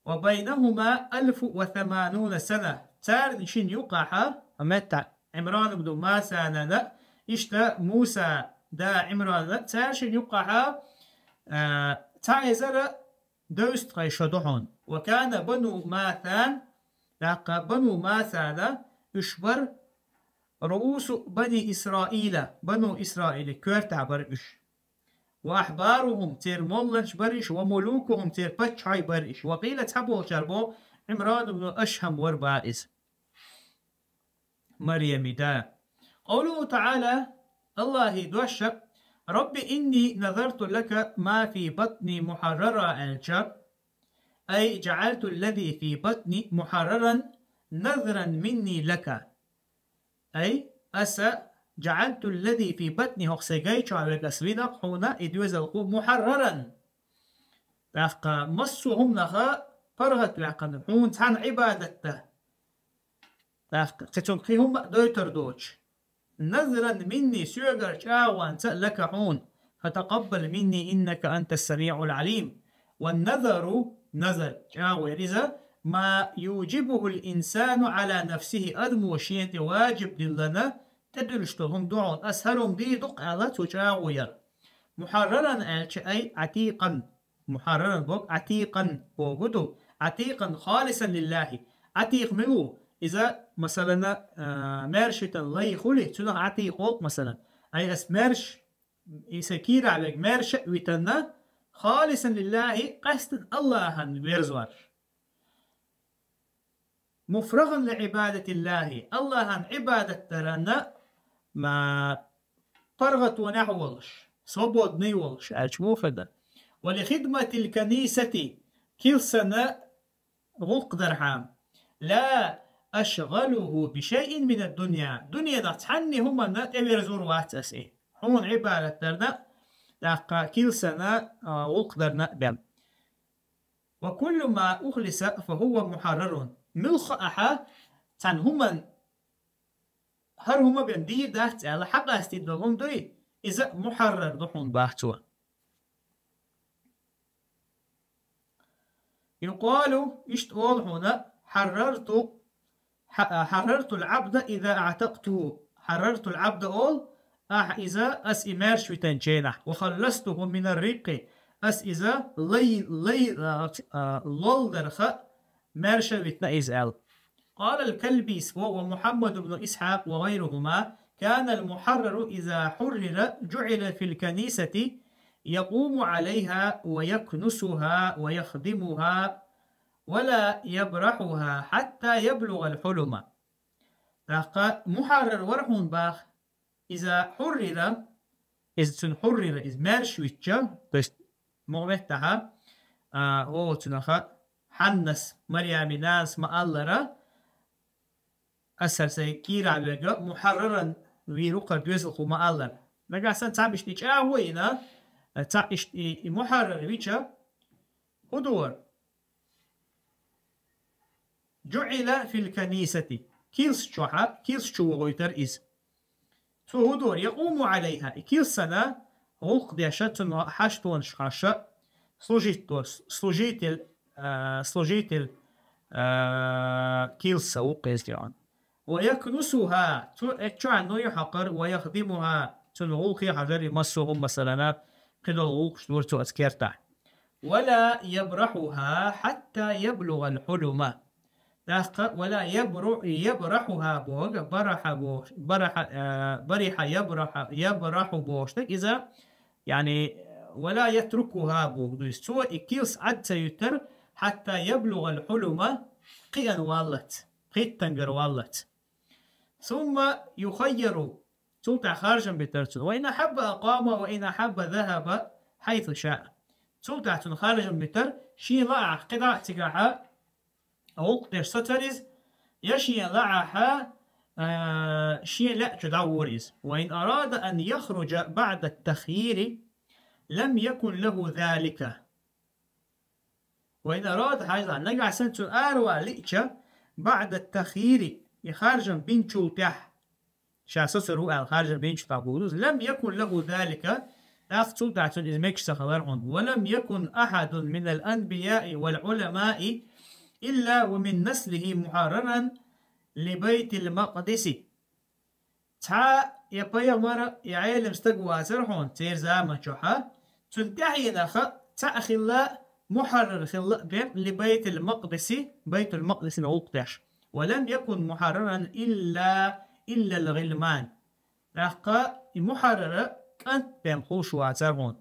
«وبينهما ألف وثمانون سنة». Царна шина юккъехь, хӀокху меттехь Ӏимран ибн Масанана, иштта Мусан да Ӏимранана, царна шина юккъехь, а, цхьа эзар а девзткъе шо ду хьуна. «وكان بنو ماثان», тӀаккха Бану Масана уьш бара, «رؤوس بني إسرائيل», Бану Исраилан коьртехь бара уьш. «وأحبارهم», церан молланаш бара уьш, «وملوكهم», церан паччахьой бара уьш. «وقيل», цхьаболчара боху, «Ӏимран ибн Ашхьам вара», боху иза. Марьямин да. قوله تعالى, АллахӀан дош: «رب إني نذرت لك ما في بطني محررا», аьлча, أي جعلت الذي في بطني محررا نذرا مني لك. أي أس جعلت الذي في بطني, хӀокху сайн гай чохь верг ас винарг хьуна и доьзалхо محررا. ТӀаккха массо а хӀуманах паргӀат ваьккхина хьуна цхьана Ӏибадат дан. ТӀаккха кхин цунна кхин хӀумма а дойтур доцуш. نذرا مني, соьгара чӀагӀонца لك хьуна. فتقبل مني إنك أنت السميع العليم. والنذر, назар, чӀагӀо яр иза, ما يوجبه الإنسان على نفسه, адамо шена тӀе ваджиб диллина, тӀедуьллуш долу хӀума ду хьуна, ас хӀара хӀума дийр ду-кх аьлла цо чӀагӀо яр. محررا аьлча, أي عتيقا. محررا боху, عتيقا боху ду. عتيقا خالصا لله. Ӏатикъ мила ву? Иза, масалана, а, маьрша витина лай хуьлий, цунах Ӏатикъ олу, масалана. Ай ас маьрша, и сан кийрахь верг маьрша а витина, خالصا لله, къаьсттина Аллахьан верзор. مفرغا لعبادة الله, Аллахьан Ӏибадат дарна, ма, паргӀатонехь волуш, свободный волуш, аьлча муха дан. ولخدمة الكنيسة, килсана гӀуллакх дархьама. لا أشغله بشيء من الدنيا, дуьненах цхьанна хӀуманна тӀеверзур вац ас и. Хьуна Ӏибадат дарна, тӀаккха килсана, а, гӀуллакх дарна а бен. وكل ما أخلص فهو محرر. Муьлхха ахьа цхьана хӀуманна хӀара хӀума бен дийр дац аьлла, хьакъастийна долу хӀума дуй, иза мухьаррар ду хьуна бах цо. يقال, иштта олу хьуна, حررت, ح-, حررت العبد إذا أعتقته. حررت العبد олу, ахьа иза, ас и маьрша витинчу хенахь, وخلصته من الرق, ас иза лай, лай, а, а, лолдарха маьрша витина иза аьлла. قال الكلبي ومحمد بن إسحاق وغيرهما: كان المحرر إذا حرر جعل في الكنيسة يقوم عليها ويكنسها ويخدمها ولا يبرحها حتى يبلغ الحلم. ТӀаккха мухьаррар вара хьуна бах, иза хьуррира, иза цуьнан хьуррира, иза маьрша витча, то есть мукъа меттахьа, а, вовцунаха, Хьаннас, Марьямин нанас ма-аллара, ас хӀара сайн кийрахь верг мухьарраран вийр ву-кх хӀара доьзалхо ма-аллара. Нагахь санна цхьа иштта и чӀагӀо йина, цхьа иштта и, и мухьаррар вича, хӀун ду хӀара? جعل في الكنيسة. Килс чохьа, килс чу вохуьйтура иза. Цо хӀун дора? يقوم عليها. И килсана гӀуллакх деш, цунна хьаштонаш хьош, служить дора, служитель, а, служитель, а, килса ву-кх иза тӀехьа. ويكنسها. Цо, э, чохь ну ю хьакхар, ويخدمها. Цунна гӀуллакхе хьажар и массо а хӀума, масалана, кхидолу гӀуллакхаш дора цо оцу кертахь. ولا يبرحها حتى يبلغ الحلم. ТӀаккха ولا يبر-, يبرحها боху, бараха боху, бараха, э, бариха يبرح, يبرح бохуш дерг иза, яъни, ولا يتركها боху. То есть цо и килс Ӏад ца юьттура, حتى يبلغ الحلم, кхиъна валлалц, кхиттангара валлалц. ثم يخير, цул тӀаьхьа харжам битара цунна. وإن أحب أقام وإن أحب ذهب حيث شاء. Цул тӀаьхьа цунна харжам битара, шен лаахь кхидӀа а цигахьа гӀуллакх деш сацара иза, я шен лаахь, а, шен лаьа чу дӀавора иза. وإن أراد أن يخرج بعد التخيير لم يكن له ذلك. وإن أراد, хьажал, нагахь санна цунна аравала лиъча, بعد التخيير, и харжам бинчул тӀаьхьа, ша сацар ву аьлла харжам бинчул тӀаьхьа боху иза, لم يكن له ذلك, тӀаккха цул тӀаьхьа цунна иза мегаш ца хилар хьуна. ولم يكن أحد من الأنبياء والعلماء إلا ومن نسله محررا لبيت المقدس. Цхьа я пайхамар, я Ӏелам стаг вацара хьуна церан заман чохьа, цунна тӀаьхьенах цхьаъ хилла, мухьаррар хилла а бен, لبيت المقدس, Байтул-Макъдисан гӀуллакх деш. ولم يكن محررا إلا، إلا الغلمان. ТӀаккха и мухьаррар кӀант бен хуьлуш вацара хьуна.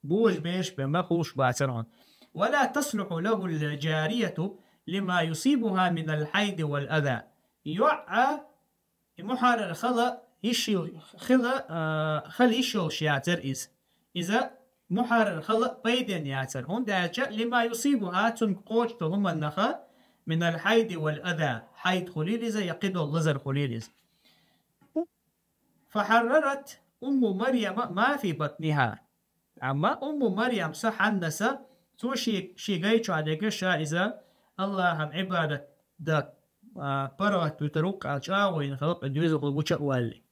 Божа бераш бен ма хуьлуш бацара хьуна. ولا تصلح له الجارية لما يصيبها من الحيض والأذى. ЙоӀ а и мухьаррар хала йиш йил-, хила, а, хала йиш йолуш яцара иза. Иза мухьаррар хила пайден яцар. ХӀунда аьлча, لما يصيبها, цунга кхочуш долу хӀуманах, من الحيض والأذى, хьайд хуьлийла иза, я кхидолу лазар хуьлийла иза. فحررت أم مريم ما في بطنها. Амма Умму Марьям са, Хьанна са, цо ши, ши гай чохь дерг ша иза Аллахьан Ӏибадат дан, а, паргӀат вуьтур ву, кху чӀагӀо йина хилла, кху доьзалхо гуча а валле.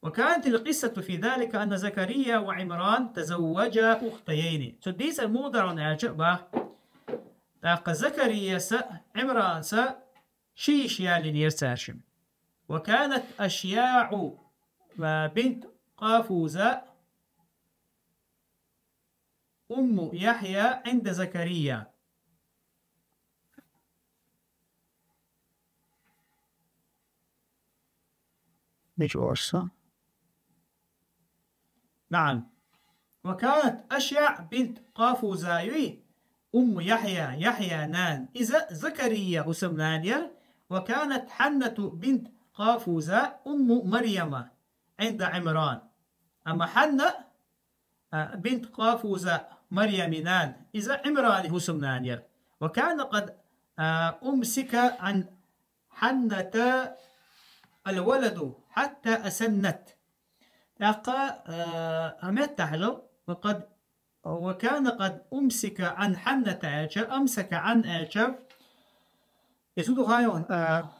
وكانت القصة في ذلك أن زكريا وعمران تزوجا أختيين. Цу дийцар муха дара аьлча а боху. ТӀаккха Закария са, Ӏимран са ши йиша ялийнера цаьршимма. وكانت أشياع بنت قافوزة أم يحيى عند زكريا. Ничего себе. نعم. وكانت أشياع بنت قافوزة أم يحيى، Яхьъя нана. Иза Закария хӀусамнана яра. وكانت حنة بنت قافوزة أم مريم عند عمران. Амма Хьанна, а, бинт Къафуза, Марьямин нана, иза Ӏимрани хӀусамнана яра. وكان قد، а, أمسك عن حنة الولد حتى أسنت. ТӀаккха, а, а, меттахь ло, وقد، وكان قد أمسك عن حنة аьлча, أمسك عن аьлча, иза ду хьайван, а,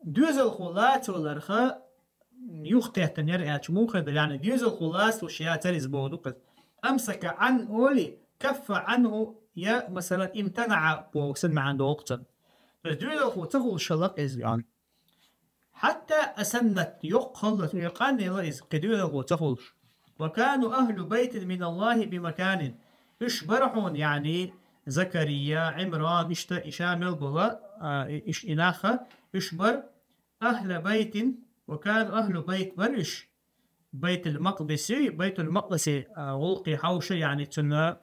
доьзалхо лацаваларх юхатеттина яра аьлча, муха хир дара, яъни доьзалхо лацалуш яцара иза бохург ду-кх иза. أمسك عن олий, كف عنه я, масала, امتنع бохург санна маьӀна долу-кх цуьнан. То есть доьзалхо ца хуьлуш хилла-кх иза, яъни. حتى أسنت, йоккха хилла, и къанъелла иза, кхин доьзалхо ца хуьлуш. وكانوا أهل بيت من الله بمكان. Уьш бара хьуна, яъни, Закария, Ӏимран, иштта и ша мел болу, а, и, иш, и нах, уьш бара أهل بيت, وكانوا أهل بيت бара уьш. Байтул-Макъдиси, Байтул-Макъдиси, а, гӀуллакхе хьовша, яъни цуьнан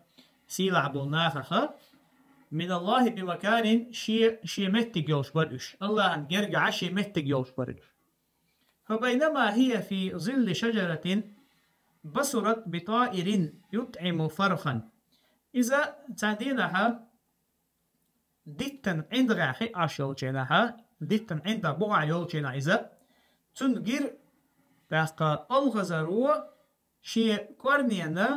сийлахь болу нахах, من الله بمكان, шен, шен меттиг йолуш бара уьш. Аллахьан гергахь шен меттиг йолуш бара уьш. فبينما هي في ظل شجرة بصرت بطائر يطعم فرخا. Иза цхьана дийнахь диттан ӀиндагӀехь хи Ӏаш йолчу хенахь, диттан ӀиндагӀ бухахь йолчу хенахь иза, цунна гира, тӀаккха, олхазаро шен кӀорнена,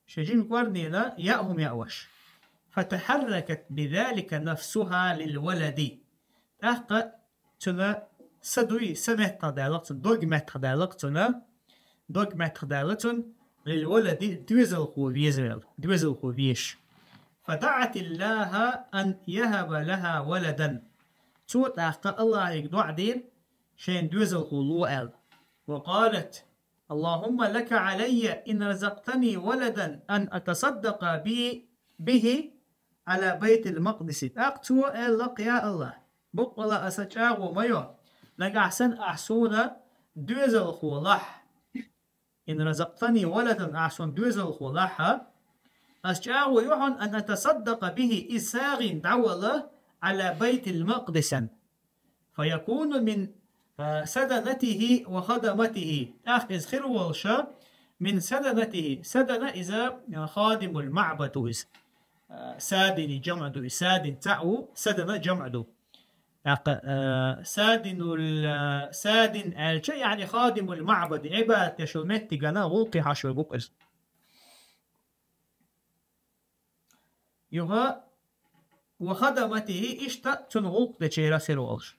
шен жима кӀорнена яа хӀума яавеш. فتحركت بذلك نفسها للولد. ТӀаккха цуьнан са дуй, са меттахдаьлла-кх цуьнан, дог меттахдаьлла-кх цуьнан, дог меттахдаьлла цуьнан, للولد, доьзалхо везавелла, доьзалхо везаш. فدعت الله أن يهب لها ولدا. Цо тӀаккха Аллахьига доӀа дира, шайна доьзалхо ло аьлла. وقالت: اللهم لك علي إن رزقتني ولدا أن أتصدق بي، به على بيت المقدس. ТӀаккха цо аьлла-кх: Я Аллахь, баккъалла аса чӀагӀо ма йо, нагахь санна ахь суна доьзалхо лахь. إن رزقتني ولدا, ахь суна доьзалхо лахь, аса чӀагӀо йо хьуна, أن أتصدق به, иза сагӀина дӀавала, على بيت المقدس, فيكون من، а, سدنته وخدمته. ТӀаккха иза хир волуш, من سدنته. Садана иза, а, خادم المعبد ву иза. А, садини жамӀ ду иза. Садин цхьаъ ву, садана жамӀ ду. ТӀаккха, а, садинул, а, садин аьлча, яъни خادم المعبد, Ӏибадат деш йолу меттигана гӀуллакхе хьош верг ву-кх иза. Юха, وخدمته, иштта цунна гӀуллакх дечеран хир волуш.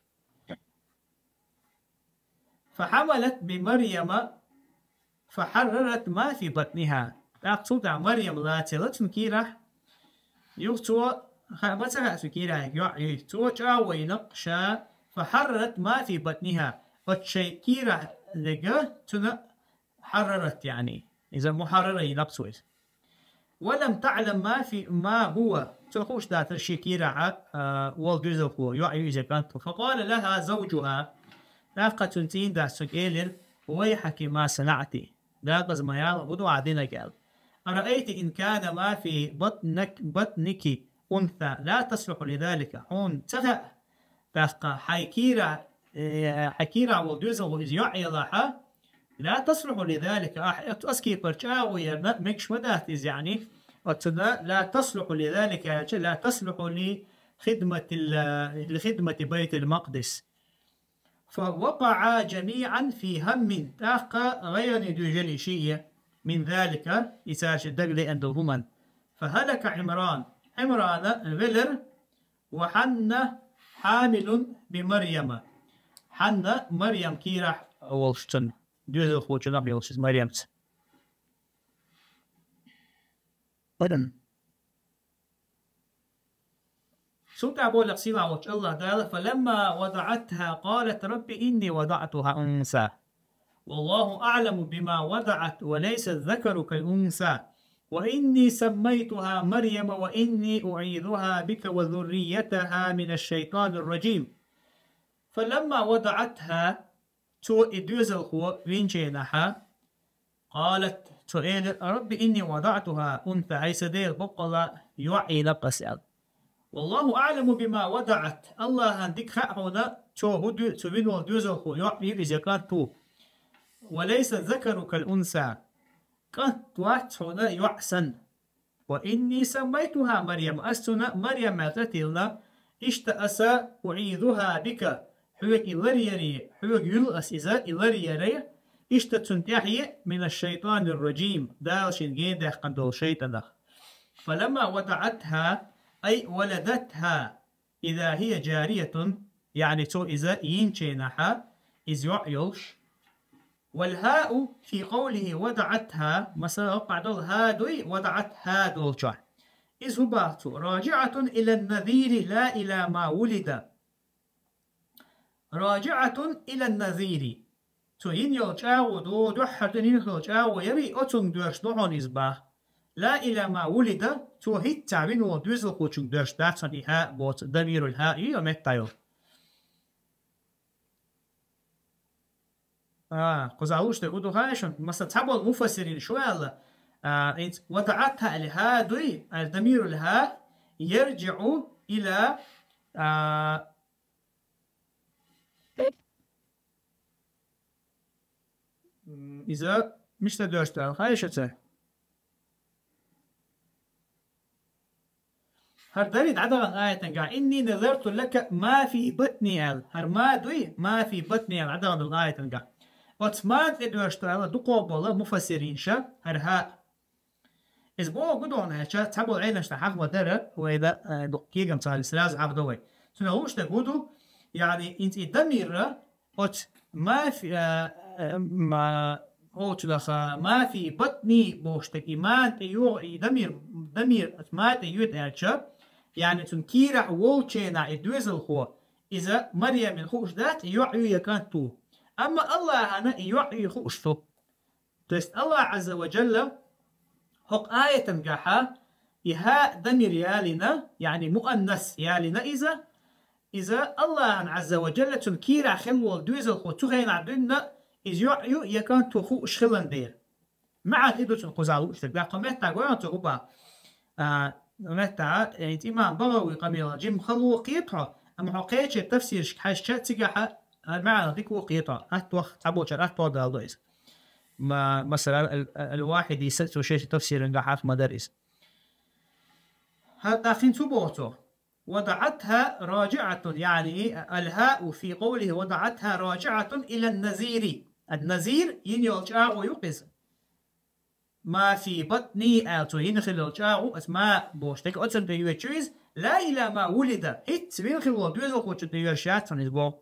فحملت بمريم فحررت ما في بطنها. ТӀаккха цул тӀаьхьа Марьям лацаелла цуьнан кийрахь. Юха цо, ха-, ма ца хаьа цуьнан кийрахь йоӀ юй. Цо чӀагӀо йина-кх ша, فحررت ما في بطنها. Оцу шайн кийрахь дерг цуьнан حررت, яъни иза мухьаррара йина-кх цо иза. ولم تعلم ما في، ما هو. Цо хууш дацара шен кийрахь, а, волу доьзалхо, йоӀ ю иза, кӀант ву. فقال لها زوجها. ТӀаккха цуьнан цӀийнан дас цуьнга элира: ويحك ما صنعت. Декъаза ма яла, хӀун ду ахь динарг аьлла. أرأيت إن كان ما في بطنك، بطنك أنثى لا تصلح لذلك. Хьуна ца хаьа, тӀаккха хьайн кийрахь, э, хьайн кийрахь волу доьзалхо иза йоӀ елахь, لا تصلح لذلك. Ахь оцу аскипар чӀагӀо ярна мегаш ма дац иза, яъни, оцунна لا تصلح لذلك аьлча, لا تصلح لخدمة ال-، لخدمة بيت المقدس. فوقعا جميعا في هم, тӀаккха гӀайгӀане дуьйжира и шиъ من ذلك, и цаьршинна дагалеана долу хӀуманна. فهلك عمران, Ӏимран велира, وحنة حامل بمريم. Хьанна Марьям кийрахь волуш цунна, доьзалхочунах йолуш иза Марьямца. Цул тӀаьхьа боху сийлахь волчу АллахӀ Дала: فلما وضعتها قالت رب إني وضعتها أنثى والله أعلم بما وضعت وليس الذكر كالأنثى وإني سميتها مريم وإني أعيذها بك وذريتها من الشيطان الرجيم. فلما وضعتها, цо и доьзалхо винчу хенахь, قالت, цо элира: رب إني وضعتها أنثى, хӀай сан Дела, баккъалла йоӀ йина ас аьлла. والله أعلم بما وضعت, АллахӀана дика хаьа хьуна, цо хӀун дуьйцу, цо вина волу доьзалхо йоӀ ю иза я кӀант ву. وليس الذكر كالأنثى, кӀант вац хьуна йоӀ санна. وإني سميتها مريم, ас цунна Марьям аьлла цӀе тиллина, иштта аса أعيذها بك, хьоьга и ларъяре, хьоьга юьллу ас иза, и ларъяре, иштта цунна тӀаьхье, من الشيطان الرجيم, Дала шена гендаьккхина долу шайтӀанах. فلما وضعتها أي ولدتها إذا هي جارية, яъни цо иза йинчу хенахь, иза йоӀ йолуш. والهاء في قوله وضعتها, масала, хӀокху долу хӀа дуй, وضعتها долчохь. Иза хӀун боху цо? راجعة إلى النذير لا إلى ما ولد. راجعة إلى النذير. Цо йина йолу чӀагӀо ду, дуьххьара дуьйна йина йолу чӀагӀо яра, оцунна доьрзуш ду хьуна иза боху. لا إلى ما ولد, цо хӀинцца вина волу доьзалхочунна доьрзуш дац хьуна и хӀа боцу, дамирул хӀа ю, я меттахь йолу. А, кхузахь лууш дерг хӀун ду хаьий шуна? Масала, цхьаболу муфассирин шу аьлла, а, хӀинца وضعتها аьлла хӀа дуй, аьлла дамирул хӀа, يرجع إلى, а, М, иза мишта доьрзуш ду аьлла хаьий шуна? ХӀара дарий дӀадахана аятангахь: إني نذرت لك ما في بطني аьлла. ХӀара ма дуй, ما في بطني аьлла дӀадахана долу аятангахь. Оцу ма тӀе доьрзуш ду аьлла дукхахболу муфассиринша, хӀара хӀа. Иза боху гудохьна аьлча, цхьаболу Ӏеламнаха хьахма дара, вай да, э, ду-, кегам царна сразу хьахдо вай. Цунах лууш дерг хӀун ду, яъни, хӀинца и дамирра, оцу ما في, э, э, ма-, оцу даха ما في بطني бохуш дерг, и ма тӀе йо-, и дамир, дамир, оцу ма тӀе йоьду аьлча, яъни, цунна кийрахь волчу хенахь и доьзалхо, иза Марьямна хууш дац, и йоӀ ю я кӀант ву. Амма АллахӀана и йоӀ ю хууш ду. То есть АллахӀ Ӏазза ва Джалла хӀокху аятангахьа и хӀа дамир ялийна, яъни муаннас ялийна иза, иза АллахӀан Ӏазза ва Джалла цунна кийрахь хилла волу доьзалхо цу хенахь дуьйна, иза йоӀ ю я кӀант ву хууш хилан дела. МаьӀан и ду цунна кхузахь лууш дерг. Кху меттехь гой хьуна цо хӀун боху? А, меттехь, э, имам БагӀави къамелан жимма хала ву кхета хьо, амма хьо кхечу тафсирашка хьаьжча, цигахьа, а, маьӀан дика ву кхета хьо. Атта ваха, цхьаболчара атта ваха даладо иза. Ма-, масала, ал-, ал-Вахьиди са цо шен тафсирангахь хьаха ма дара иза. ХӀа, тӀаккха хӀинца хӀун боху цо? وضعتها راجعة, яъни الهاء في قوله وضعتها راجعة إلى النذير. Ан-назир йина йолу чӀагӀо ю-кх иза. ما في بطني аьлла цо йина хилла йолу чӀагӀо, ас ма бохуш дерг, оцунна тӀе йоьдуш ю иза, لا إلى ما ولد, хӀинцца вина хилла волу доьзалхочунна тӀе йоьдуш яц хьуна иза боху.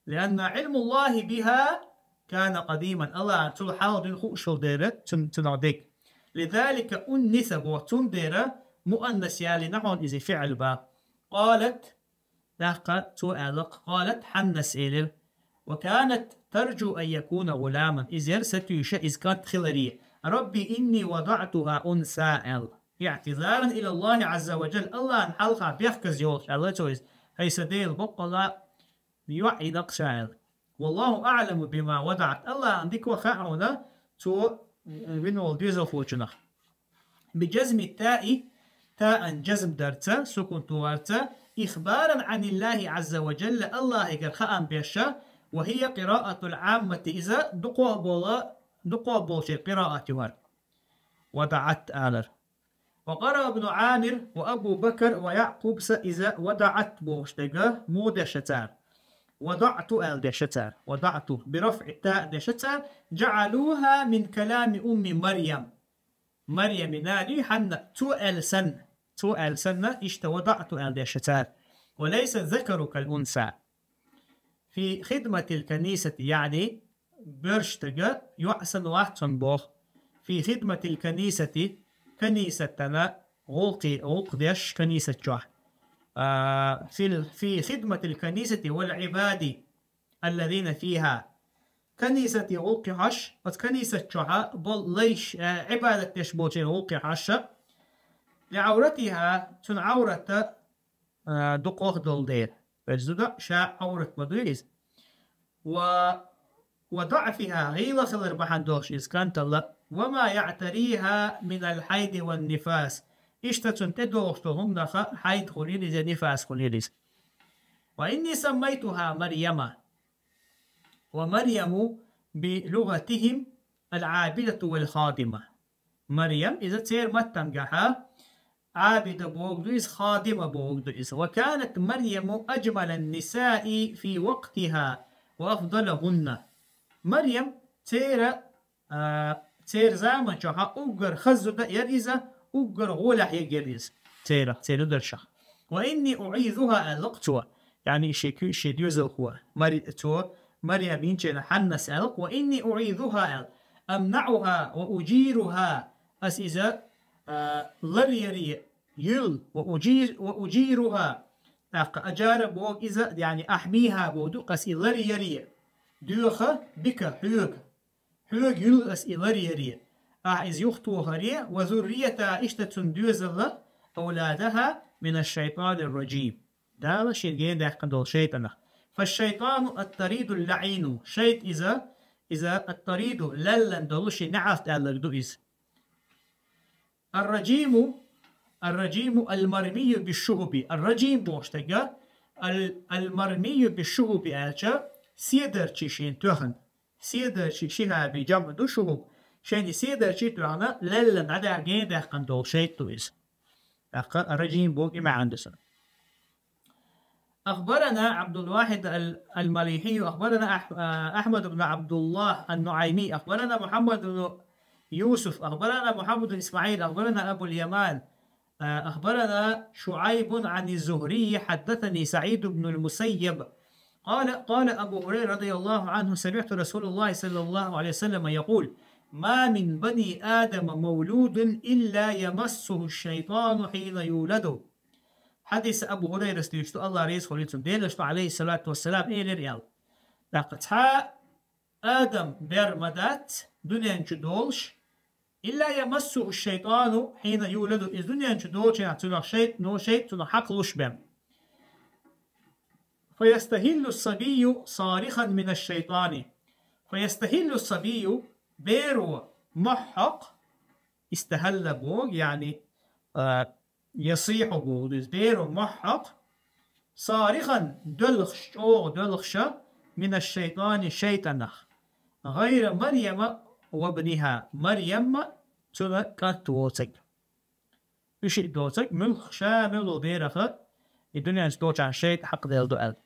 لأن علم الله بها كان قديما. АллахӀан цул хьалха дуьйна хууш хилла дела цун-, цунах дерг. لذلك أنث боху, цундела муаннас ялийна хьуна иза фиӀл боху. قالت, тӀаккха цо аьлла-кх, قالت, Хьаннас элира: وكانت ترجو أن يكون غلاما. Иза яра сатуьйсуш иза кӀант хиларе. رب إني وضعتها أنثى аьлла. اعتذارا إلى الله عز وجل. АллахӀан хьалха бехказа йолуш аьлла цо иза: хӀай сан Дела, баккъалла йоӀ йина-кх ша аьлла. والله أعلم بما وضعت. АллахӀана дика ваха хаьа хьуна цо вина волу доьзалхочунах. بجزم التاء, таан жазм дарца, сукун тухарца, إخبارا عن الله عز وجل, АллахӀигара хаам беша, وهي قراءة العامة, иза дукхагӀбола, дукхагӀболчеран къираат ю хӀара. وضعت алар. وقرأ ابن عامر وأبو بكر ويعقوب, са иза وضعت бохуш дерг муха деша цара? وضعت аьлла деша цара. وضعت برفع التاء деша цара. جعلوها من كلام أم مريم. Марьямин али хьанна цо аьлла санна, цо аьлла санна, иштта وضعت аьлла деша цара. وليس الذكر كالأنثى. في خدمة الكنيسة, яъни боьрша стаг йоӀ санна вац цунна боху. في خدمة الكنيسة, канисатана гӀуллакхе, гӀуллакх деш канисат чохь. А, في ال-, في خدمة الكنيسة والعباد الذين فيها. Канисате гӀуллакх хьош, оцу канисат чохь болу лайш, а, Ӏибадат деш болчеран гӀуллакх хьош. لعورتها, цуьнан Ӏаврата а, дукхах долу дела. Веза зуда ша Ӏаврат ма дуй иза. Ва, وضعفها, гӀийла хилар бахьана долуш иза кӀанталла. وما يعتريها من الحيض والنفاس. Иштта цунна тӀедогӀуш долу хӀуманах хьайд хуьлийла иза, нифас хуьлийла иза. وإني سميتها مريم. ومريم بلغتهم العابدة والخادمة. Марьям, иза церан маттангахьа Ӏабида бохург ду иза, хадима бохург ду иза. وكانت مريم أجمل النساء في وقتها وأفضلهن. Марьям церан, а, церан заман чохь уггар хаза зуда яра иза, уггар гӀолехь ерг яра иза. Церан, церан зударшах. وإني أعيذها, аьлла-кх цо. Яъни шен куьйгаш, шен доьзалхо. Мари-, цо Марьям йинчу хенахь Хьаннас аьлла-кх, وإني أعيذها аьлла. أمنعها وأجيرها. Ас иза, а, ларъяре, юьллу, وأجير-, وأجيرها. ТӀаккха أجار боху иза, яъни أحميها боху ду, ас и ларъяре. Доьху بك, хьоьга. Хьоьга юьллу ас и ларъяре. Ахь иза юхатохаре, وذريتها, иштта цуьнан доьзалла, أولادها من الشيطان الرجيم. Дала шена гена даьккхина долу шайтӀанах. فالشيطان الطريد اللعين. ШайтӀа иза, иза الطريد, леллан долу, шен неӀалт аьлларг ду иза. الرجيم، الرجيم المرمي بالشهب. الرجيم бохуш дерг, ал-, المرمي بالشهب аьлча, седарчий шена тоьхна. Седарчий, шихӀаби жамӀ ду шухӀуб. Шена и седарчий тоьхна, леллан дӀадаьхна, гена даьккхина долу шайтӀа ду иза. ТӀаккха الرجيم боху и маьӀна ду цуьнан. أخبرنا عبد الواحد ال-، المليحي، أخبرنا أح-، آه، أحمد بن عبد الله النعيمي، أخبرنا محمد بن يوسف، أخبرنا محمد بن إسماعيل، أخبرنا أبو اليمان، آه، أخبرنا شعيب عن الزهري، حدثني سعيد بن المسيب، قال، قال أبو هريرة رضي الله عنه، سمعت رسول الله صلى الله عليه وسلم يقول: ما من بني آدم مولود إلا يمسه الشيطان حين يولد. Хьадис Абу Хурайрас дуьйцу, Аллах реза хуьлийла цунна, Делан Элчано, алейхиссалату вассалам, элира аьлла: тӀаккха цхьа а адам бер ма дац дуьнен чу долуш, إلا يمسه الشيطان حين يولد, иза дуьнен чу долчу хенахь цунах шайтӀа, ну, шайтӀа цунах хьакхалуш бен. فيستهل الصبي صارخا من الشيطان. فيستهل الصبي, беро мохь хьокху, истахьалла боху, яъни, а, يصيح боху, иза беро мохь хьокху, صارخا, доьлхуш, чӀогӀа доьлхуша, من الشيطان, шайтӀанах. غير مريم وابنها, Марьямма, цуьнан кӀант воцург. Уьш и доцург, муьлхха ша мел волу бераха, и дуьнен чу долчу хенахь шайтӀа хьакхаделла ду аьлла.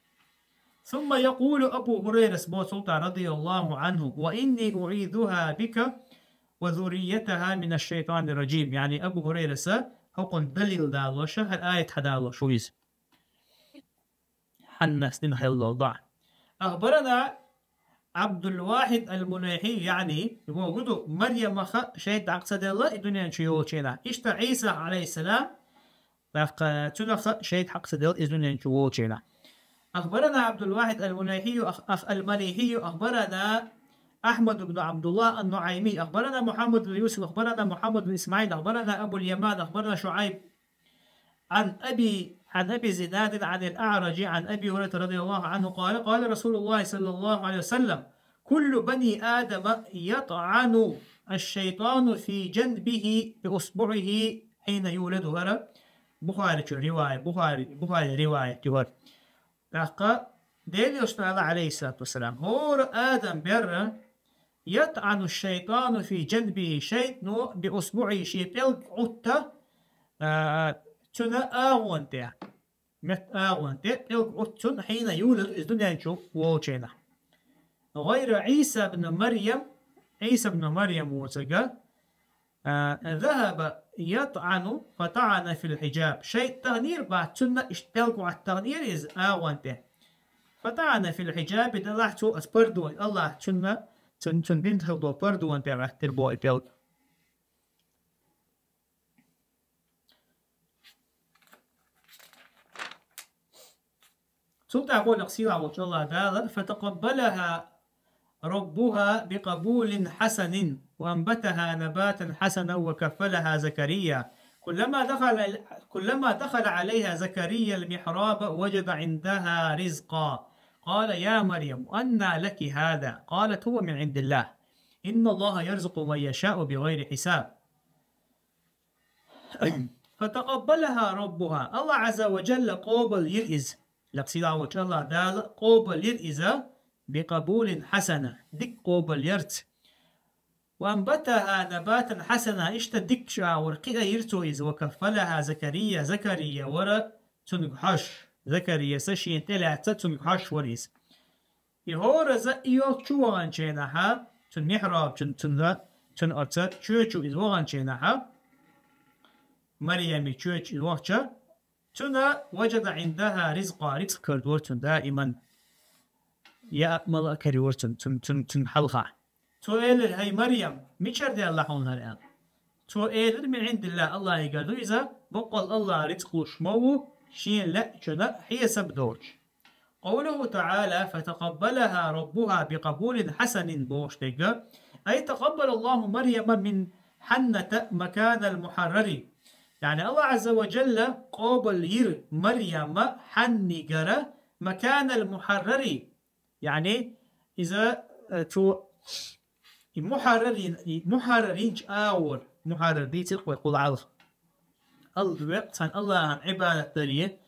ثم يقول أبو هريرة, боху цул тӀаьхьа, رضي الله عنه: وإني أعيذها بك وذريتها من الشيطان الرجيم. Яъни Абу Хурайраса хӀокхунна далил далош, хӀара аят хьадалош ву иза. Хьаннас дина хилла долу доӀа. أخبرنا عبد الواحد المليحي, яъни, боху ду, Марьямах шайтӀа хьакха ца делла и дуьнен чу йолчу хенахь. Иштта Ӏийса, алейхиссалам, тӀаккха цунах шайтӀа хьакха ца делла и дуьнен чу волчу хенахь. أخبرنا عبد الواحد المليحي أخ-، أخ-، المليحي، أخبرنا أحمد بن عبد الله النعيمي، أخبرنا محمد بن يوسف، أخبرنا محمد بن إسماعيل، أخبرنا أبو اليمان، أخبرنا شعيب عن أبي، عن أبي زناد عن الأعرج عن أبي هريرة رضي الله عنه قال: قال رسول الله صلى الله عليه وسلم: كل بني آدم يطعن الشيطان في جنبه بإصبعه حين يولد. ХӀара Бухаричу ривая, Бухари, Бухари риваят ю хӀара. ТӀаккха Дела Элчано аьлла, عليه الصلاة والسلام: «ХӀора адам берра, يطعن الشيطان في جنبه, шайтӀано بإصبعه, шен пӀелг гӀутта, а, цуьнан агӀон тӀе, метта агӀон тӀе пӀелг гӀутта цуьнан, حين يولد, иза дуьнен чу волчу хенахь. غير عيسى ابن مريم, Ӏийса ибн Марьям воцург, а, ذهب يطعن فطعن في الحجاب. ШайтӀа таханера бац, цуьнан иштта пӀелг гӀотта таханера иза агӀон тӀе. فطعن في الحجاب, делахь цо оцу пардон, АллахӀа цуьнан, цуьнан, цуьнан динца хилла долу пардон тӀе гӀоьттира боху и пӀелг». Цул тӀаьхьа боху сийлахь волчу АллахӀ Дала: «فتقبلها ربها بقبول حسن وأنبتها نباتا حسنا وكفلها زكريا. كلما دخل، كلما دخل عليها زكريا المحراب وجد عندها رزقا. قال: يا مريم، أنى لك هذا؟ قالت: هو من عند الله. إن الله يرزق من يشاء بغير حساب.» «فتقبلها ربها», АллахӀ Ӏазза ва Джалла къобалйира иза. Лекха сийлахь волчу АллахӀ Дала къобалйира иза, «بقبول حسن», дика къобалъярца. «وأنبتها نباتا حسنا», иштта дика чагӀар кхиийра цо иза, «وكفلها زكريا», Закария вара цуьнга хьожуш. Закарияс шена тӀелаьцна цуьнга хьожуш вара иза. И хӀоразза и йолчу чу ваханчу хенахь, цуьнан михьраб, цуьнан, цуьнан, цуьнан оцу чоьчу иза ваханчу хенахь, Марьямин чоьчу иза вахча, цуьнан, «وجد عندها رزقا», рицкъ карадора цуьнан даиман. Яа а, мала а карайора цуьнан, цуьнан, цуьнан, цуьнан хьалха. Цо элира: «ХӀай Марьям, мичара даьлла хьуна хӀара?» — аьлла. Цо элира: «من عند الله», АллахӀигара ду иза, баккъалла АллахӀ рицкъ луш ма ву шена лаьа чуьра хьесап доцуш. قوله تعالى: «فتقبلها ربها بقبول حسن», бохуш дерг, أي تقبل الله مريم من حنة مكان المحرر. Яъни АллахӀ Ӏазза ва Джалла къобалйира Марьяма Хьаннигара مكان المحرر. Яъни иза, э, цо и мухьаррарин, и мухьарраринчу агӀор, мухьаррар дийцира вай кхул хьалха. Ал-, веккъа цхьана АллахӀан Ӏибадат даре,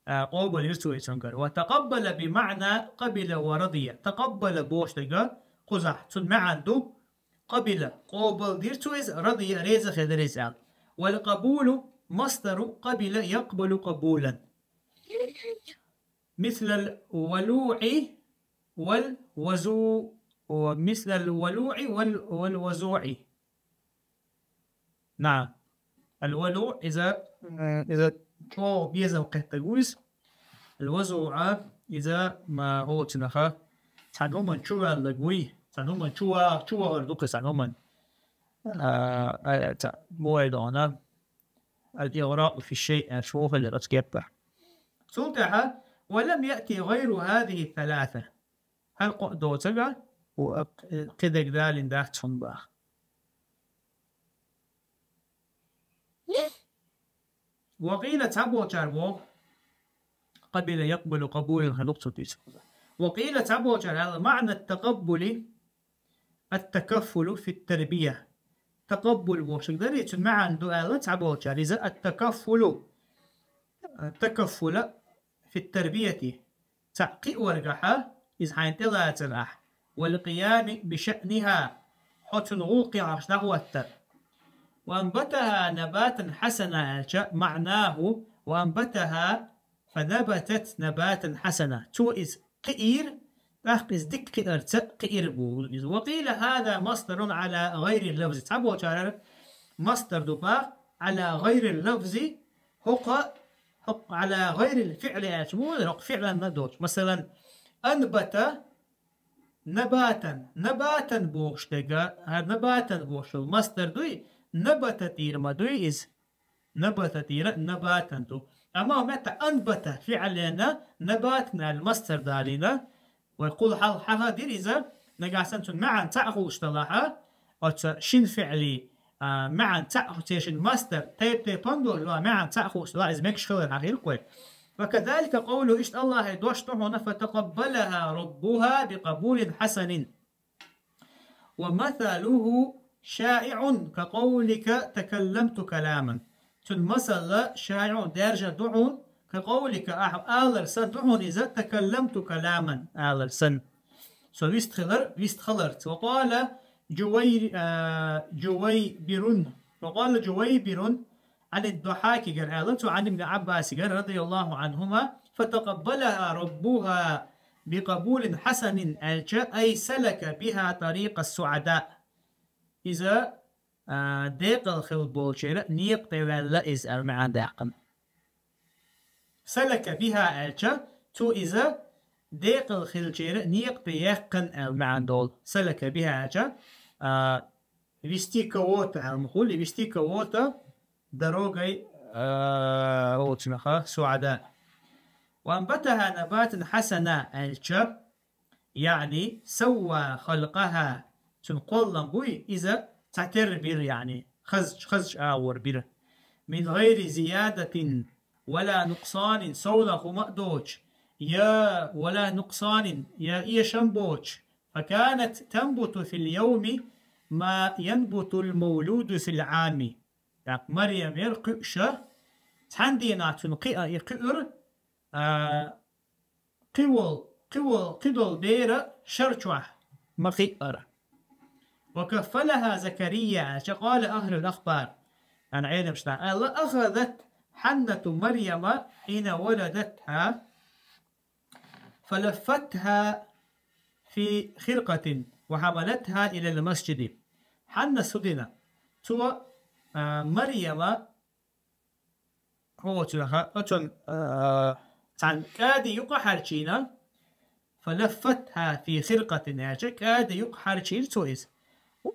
а, къобалйира цо и цуьнгара. وتقبل بمعنى قبل ورضي. تقبل бохуш дерг кхузахь, цуьнан маьӀна ду: قبل, къобалдира цо иза, رضي, реза хилира иза аьлла. والقبول مصدر قبل يقبل قبولا. مثل الولوع والوزو-، مثل الولوع وال-، والوزوع. نعم. الولوع иза, м, иза чӀогӀа безам кхеттарг ву иза. الوزوع иза ма хӀоцунаха цхьана хӀуманна чу ваьлларг вуй, цхьана хӀуманна чу ва-, чу вахар ду кхин цхьана хӀуманна. А, а, ца, бой дона. الإغراق في الشيء, аьлла, шо хилира оцу кеппахь. Цул тӀаьхьа: «ولم يأت غير هذه الثلاثة». ХӀара кхоъ доцург а, у-, а, кхидерг далийна дац хьуна баха. وقيل, цхьаболчара боху, قبل يقبل قبولا хьан дукха ца туьйсу. وقيل, цхьаболчара аьлла, معنى التقبل التكفل في التربية. تقبل бохуш дерг дарий, цуьнан маьӀна ду аьлла цхьаболчара. Иза التكفل, التكفل في التربية. Цхьаъ кхиоргахьа, иза хьайна тӀелацар ахь. والقيام بشأنها. Хьо цуьнан гӀуллакхе Ӏаш дӀахӀоттар. وأنبتها نباتا حسنا аьлча, معناه: وأنبتها فنبتت نباتا حسنا. Цо иза кхиийра, тӀаккха иза дика кхиарца кхиира боху иза. وقيل هذا مصدر على غير اللفظ. Цхьаболчара масдар ду боху على غير اللفظ, хӀокху, хӀокху على غير الفعل аьлча, муха хӀокху фиъланна доцуш. Масалан, أنبت نباتا. نباتا бохуш дерг, хӀара نباتا бохуш йолу масдар дуй, نبت тӀера ма дуй иза. نبت тӀера نباتا ду. Амма метта أنبت фиълана نباتا аьлла масдар далийна, вай кхул хьалха хьахадира иза, нагахь санна цуьнан маьӀна цхьаъ хуьлуш далахьа, оцу шина фиъли, а, маьӀна цхьаъ, церан масдар тайп-тайпана долуш, маьӀна цхьаъ хуьлуш далахь, иза мегаш хилар хьахийра вай. وكذلك قوله, иштта АллахӀан дош ду хьуна: «فتقبلها ربها بقبول حسن». ومثله شائع كقولك تكلمت كلاما. Цуьнан масал шаиӀун даьржина ду хьуна, كقولك, ахь алар санна ду хьона иза, تكلمت كلاما, алар санна. Со вистхилар, вистхиларца. وقال جوي-, а, جويبر, وقال جويبر عن الضحاكгара аьлла цо, عن ابن عباسгара, رضي الله عنهما, فتقبلها ربها بقبول حسن аьлча, أي سلك بها طريق السعداء. Иза, а, декъала хила болчеран некъа тӀа ваьлла иза аьлла маьӀна даьккхина. سلك بها аьлча, цо иза декъала хилчеран некъа тӀа яьккхина аьлла маьӀна долу. سلك بها аьлча, а, вести кого-то аьлла ма хуьлу, вести кого-то дорогой, а, оцунаха, سعداء. وأنبتها نباتا حسنا аьлча, يعني سوى خلقها, цуьнан кхоллам буй, иза цхьатерра бира, يعني хазачу, хазачу агӀор бира. من غير زيادة ولا نقصان, совнах хӀума а доцуш, я ولا نقصان, я эшам боцуш. فكانت تنبت في اليوم ما ينبت المولود في العام. ТӀаккха Марьям яра кхуьуш, цхьана дийнахь цуьнан кхиа и кхиура, а, кхин волу, кхин волу, кхидолу бера шар чохь ма кхиара. وكفلها زكريا, аьлча, قال أهل الأخبار, аьлла Ӏеламнаха аьлла, أخذت حنة مريم حين ولدتها فلفتها في خرقة وحملتها إلى المسجد. Хьаннас хӀун дина? Цо, а, Марьяма, хьо цуьнан, оцунна, а, цхьана кӀади юкъа хьарчийна, فلفتها في خرقة аьлча, кӀади юкъа хьарчийра цо иза.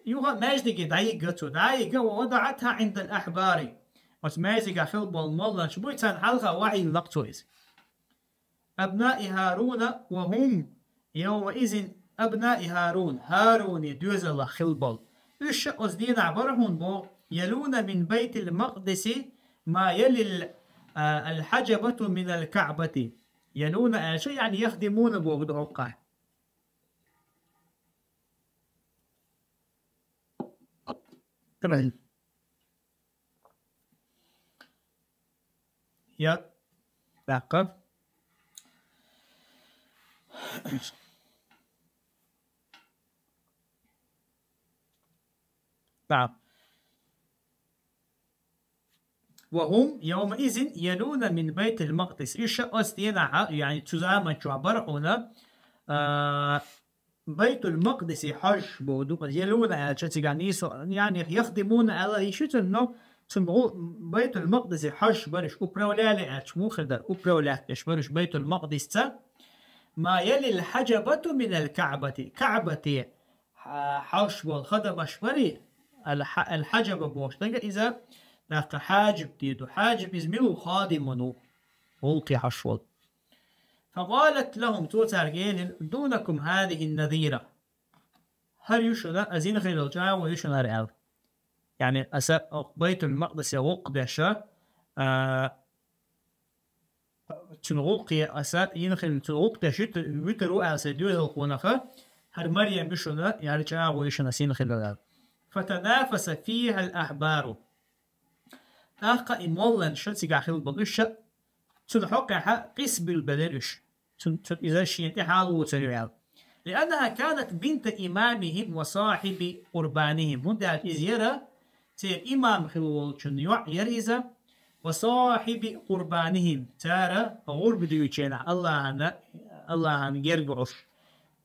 Юха маьждиге дӀайигга цо, дӀайигга, ووضعتها عند الأحبار. Оцу маьждигехь хила болу молланаш буй, царна хьалха вахьийна лакха цо иза. أبناء هارون وهم يومئذ أبناء هارون, ХӀаруни доьзалах хила болу. Уьш ша оцу дийнахь бара хьуна боху, يلون من بيت المقدس ما يلي ال-, а, الحجبة من الكعبة. يلون аьлча, يعني يخدمون боху ду хӀокхахь. Я, тӀаккха. Да. وهم يومئذ يلون من بيت المقدس. Уьш оцу дийнахь, яъни цу заман чохь бара хьуна, а, Байтул-Макъдисе хьожуш боху ду, يلون аьлча цигахь нийсо, яъни يخدمون аьлла йиш ю цунна, но цунна гӀу-, Байтул-Макъдисе хьожуш бара уьш, управляли аьлча муха хир дара, управлять деш бара уьш Байтул-Макъдисца. ما يلي الحجبة من الكعبة. КаӀбате хьа-, хьожуш болу хадамаш барий, ал-хьа-, ал-хьаджаба бохуш дага иза, тӀаккха хьаджиб те ду. Хьаджиб иза мила ву? خادم ву, гӀуллакхе хьожуш волу. فقالت لهم, цо цаьрга элира, دونكم هذه النذيرة. ХӀара ю шуна, аса йина хилла чӀагӀо ю шуна хӀара аьлла. Яъни аса оцу Байтул-Макъдисе гӀуллакх деш, а, цуьнан гӀуллакхе аса йина хилла, цуьнан гӀуллакх деш вуьту-, вуьтур ву аьлла сайн доьзалхонах, хӀара Марьям ю шуна, хӀара чӀагӀо ю шуна аса йина хилла аьлла. فتنافس فيها الأحبار. ТӀаккха и молланаш цигахь хилла болу уьш, цуьнан хьокъехь къийса билбелира уьш. Цун-, цу-, иза шена тӀе хьалавоцур ю аьлла. لأنها كانت بنت إمامهم وصاحب قربانهم. ХӀунда аьлча иза яра церан имам хилла волчун йоӀ яра иза, وصاحب قربانهم, цара гӀурба дуьйчу хенахь АллахӀана, АллахӀана герга Ӏуш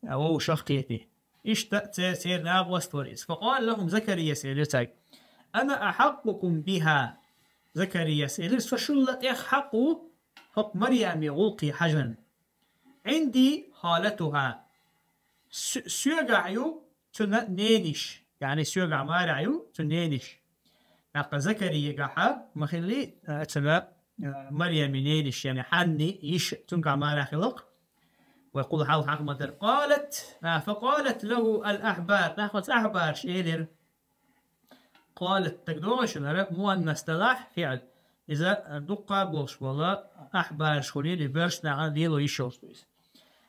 вовшах кхетий. Иштта церан, церан нагӀост вара иза. فقال لهم زكريا, элира цаьрга, أنا أحقكم بها. Закарияс элира, со шул тӀех хьакъ ву хӀокху Марьяме гӀуллакхе хьажарна. عندي خالتها. Со-, соьгахь ю цуьнан нениш, яъни соьгахь марехь ю цуьнан нениш. ТӀаккха Закариягахь ма хилли, а, цуьнан, а, Марьяме нениш, яъни Хьанни йиш цуьнгахь марехь хиларх. Вай кхул хьалха хьаха ма дара. قالت, а, فقالت له الأحبار. ТӀаккха оцу ахьбарша элира. قالت, таг догӀу шуна хӀара, муаннас далахь, фиӀл. Иза дуккха а болуш болу ахьбарш хуьлийла, боьрша нахана лело йиш йолуш ду иза.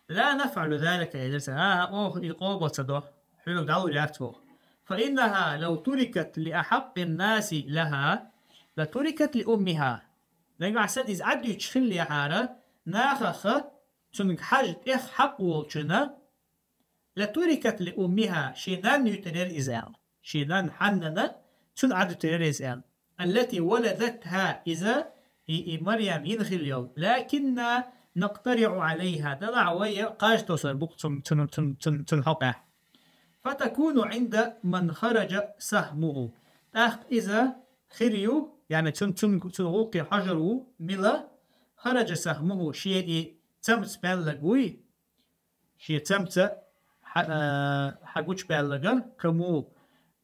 لا نفعل ذلك, элира цара. ХӀан-хӀа, оха и къобал ца до. Хьоьга дӀалур яц оха. فإنها لو تركت لأحق الناس لها لتركت لأمها. Нагахь санна иза Ӏадуьтуш хиллехьара, нахаха цунга хьажа тӀех хьакъ волчунна, لتركت لأمها, шен нанна юьтур яра иза аьлла. Шен нанна Хьаннана цунна Ӏадуьтур яра иза аьлла. التي ولدتها, иза, и, и Марьям йина хилла йолу. لكنا نقترع عليها, делахь вай кхаж тосур бу-кх цун, цун, цун, цун, цун хьокъехь. فتكون عند من خرج سهمه. ТӀаккха иза хир ю, яъни цун, цун, цун гӀуллакхе хьожур ву, мила, خرج سهمه, шен и цамца баьлларг вуй, шен цамца хьа-, а, хьагучубаьлларг, кому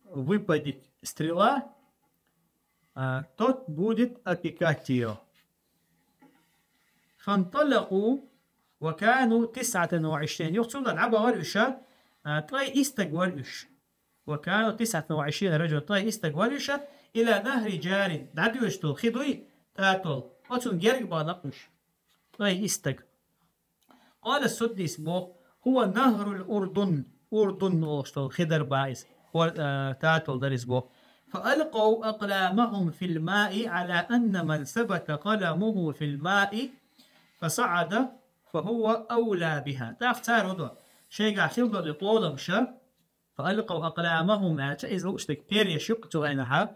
выпадет стрела, а, тот будет опекать её. فانطلقوا وكانوا تسعة وعشرين. Юха цул тӀаьхьа дӀабахара уьш, а, ткъе исс стаг вара уьш. وكانوا تسعة وعشرين رجلا, ткъе исс стаг вара уьш, إلى نهر جار, дӀадоьдуш долу хи дуй, татолу, оцунна герга бахана-кх уьш. Ткъе исс стаг. قال السديس боху: هو نهر الأردن, Урдун олуш долу хи дара бах иза. Хор-, а, татолу дара иза боху. فألقوا أقلامهم في الماء على أن من ثبت قلمه في الماء فصعد فهو أولى بها. ТӀаккха цара хӀун до? Шайгахь хилла долу и къоламаш, فألقوا أقلامهم аьлча, иза лууш дерг перьяш ю-кх цу хенахь,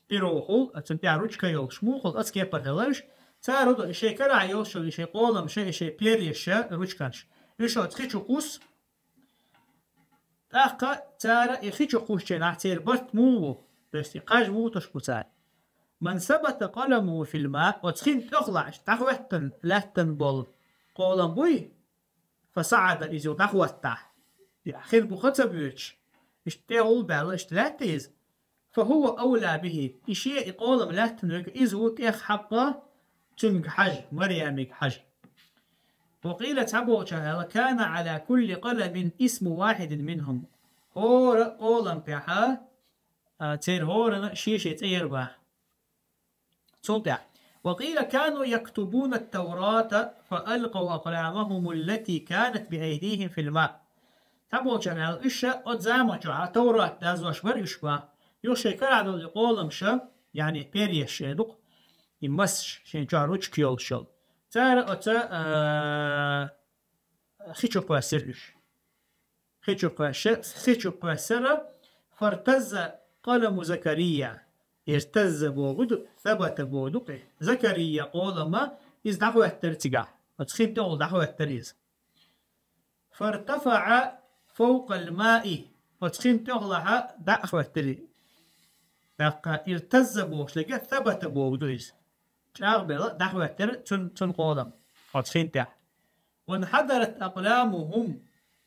перо хуьлу, цунна тӀехь ручка йолуш муха хуьлу, оцу кепара хилла уьш. Цара хӀун до, и шайн карахь йолуш йолу и шайн къоламаш, и шайн перьяш, ручкаш, уьш оцу хи чу кхуссу. ТӀаккха цара и хи чу кхуссучехь церан барт муха бу? То есть и кхаж муха тосуш бу цара? من ثبت قلمه في الماء, оцу хин тӀехула дӀахӀоьттина лаьттина болу къолам буй, فصعد, иза юха дӀахӀоттахь, хин буха ца боьдуш, иштта тӀехула баьлла, иштта лаьтта иза, فهو أولى به, и шен и къолам лаьттина верг, иза ву тӀех хьакъ цуьнга хьажа, Марьямига хьажа. وقيل, цхьаболчара аьлла: كان على كل قلم اسم واحد منهم. ХӀора къолам тӀехь, а, церан хӀоранна шен-шен цӀе яра бах. Цул тӀаьхьа. وقيل كانوا يكتبون التوراة فألقوا أقلامهم التي كانت بأيديهم في الماء. Цхьаболчара аьлла, уьш оцу заман чохь Таврат дазош бара уьш бах. Юха шайн карахь долу и къоламаш, яъни перьяш шайн ду-кх, и масаш, шайн чохь ручка йолуш йолу. Цара оцу, а, хи чу кхоьссира уьш. Хи чу кхоьссира, хи чу кхоьссира, فارتز قلم زكريا. Иртазза бохург ду, сабата бохург ду-кх. Закария къолама иза дӀахӀоьттира цигахь. Оцу хин тӀехула дӀахӀоьттира иза. فارتفع فوق الماء. Оцу хин тӀехулахь дӀа а хӀоьттира. ТӀаккха иртазза бохуш дерг сабата бохург ду иза. ЧӀагӀбелла дӀахӀоьттира цун, цун къолам оцу хин тӀехь. وانحدرت أقلامهم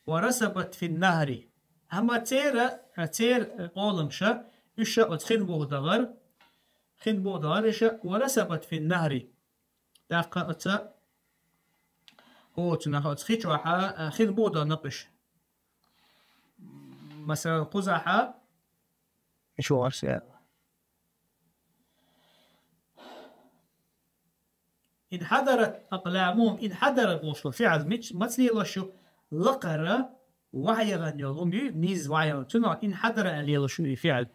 ورسبت في النهر. Амма церан, церан къоламаш, уьш оцу хин буха дахара, хин буха дахара уьш, ورسبت في النهر. ТӀаккха оцу, оцу нах оцу хи чохь, а, хин буха дахана-кх уьш. Масала, кхузахь, ишо арса. انحدرت أقلامهم, انحدر бохуш долу фиӀл мич-, маца лелош ю? Лакхара вахьаяхана йолу хӀума ю, нийса вахьаяхана. Цунах انحدر аьлла лелош ю и фиӀл.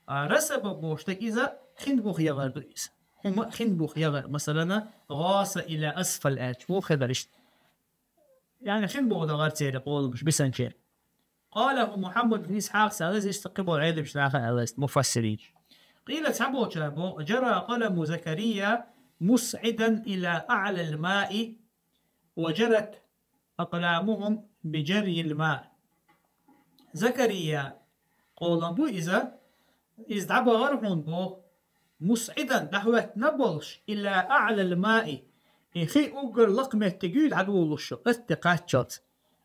А, расаба бохуш дерг иза хин буха яхар ду иза. ХӀума хин буха яхар. Масалана, гӀаса иля асфал аьлча, муха хир дара иштта? Яъни хин буха дахара церан къоламаш бисанчеран. قاله محمد بن إسحاق, аьлла иза, иштта кхиболу Ӏелимчу наха аьлла иза, муфассиринчу. قيل, цхьаболчара боху, جرى قلم زكريا مصعدا إلى أعلى الماء وجرت أقلامهم بجري الماء. Закария къолам бу иза, иза дӀабахара хьуна боху, مصعدا, дӀахӀоьттина болуш, إلى أعلى الماء, и хи уггар лакха меттиг ю дӀадолалуш, атта кхаччалц.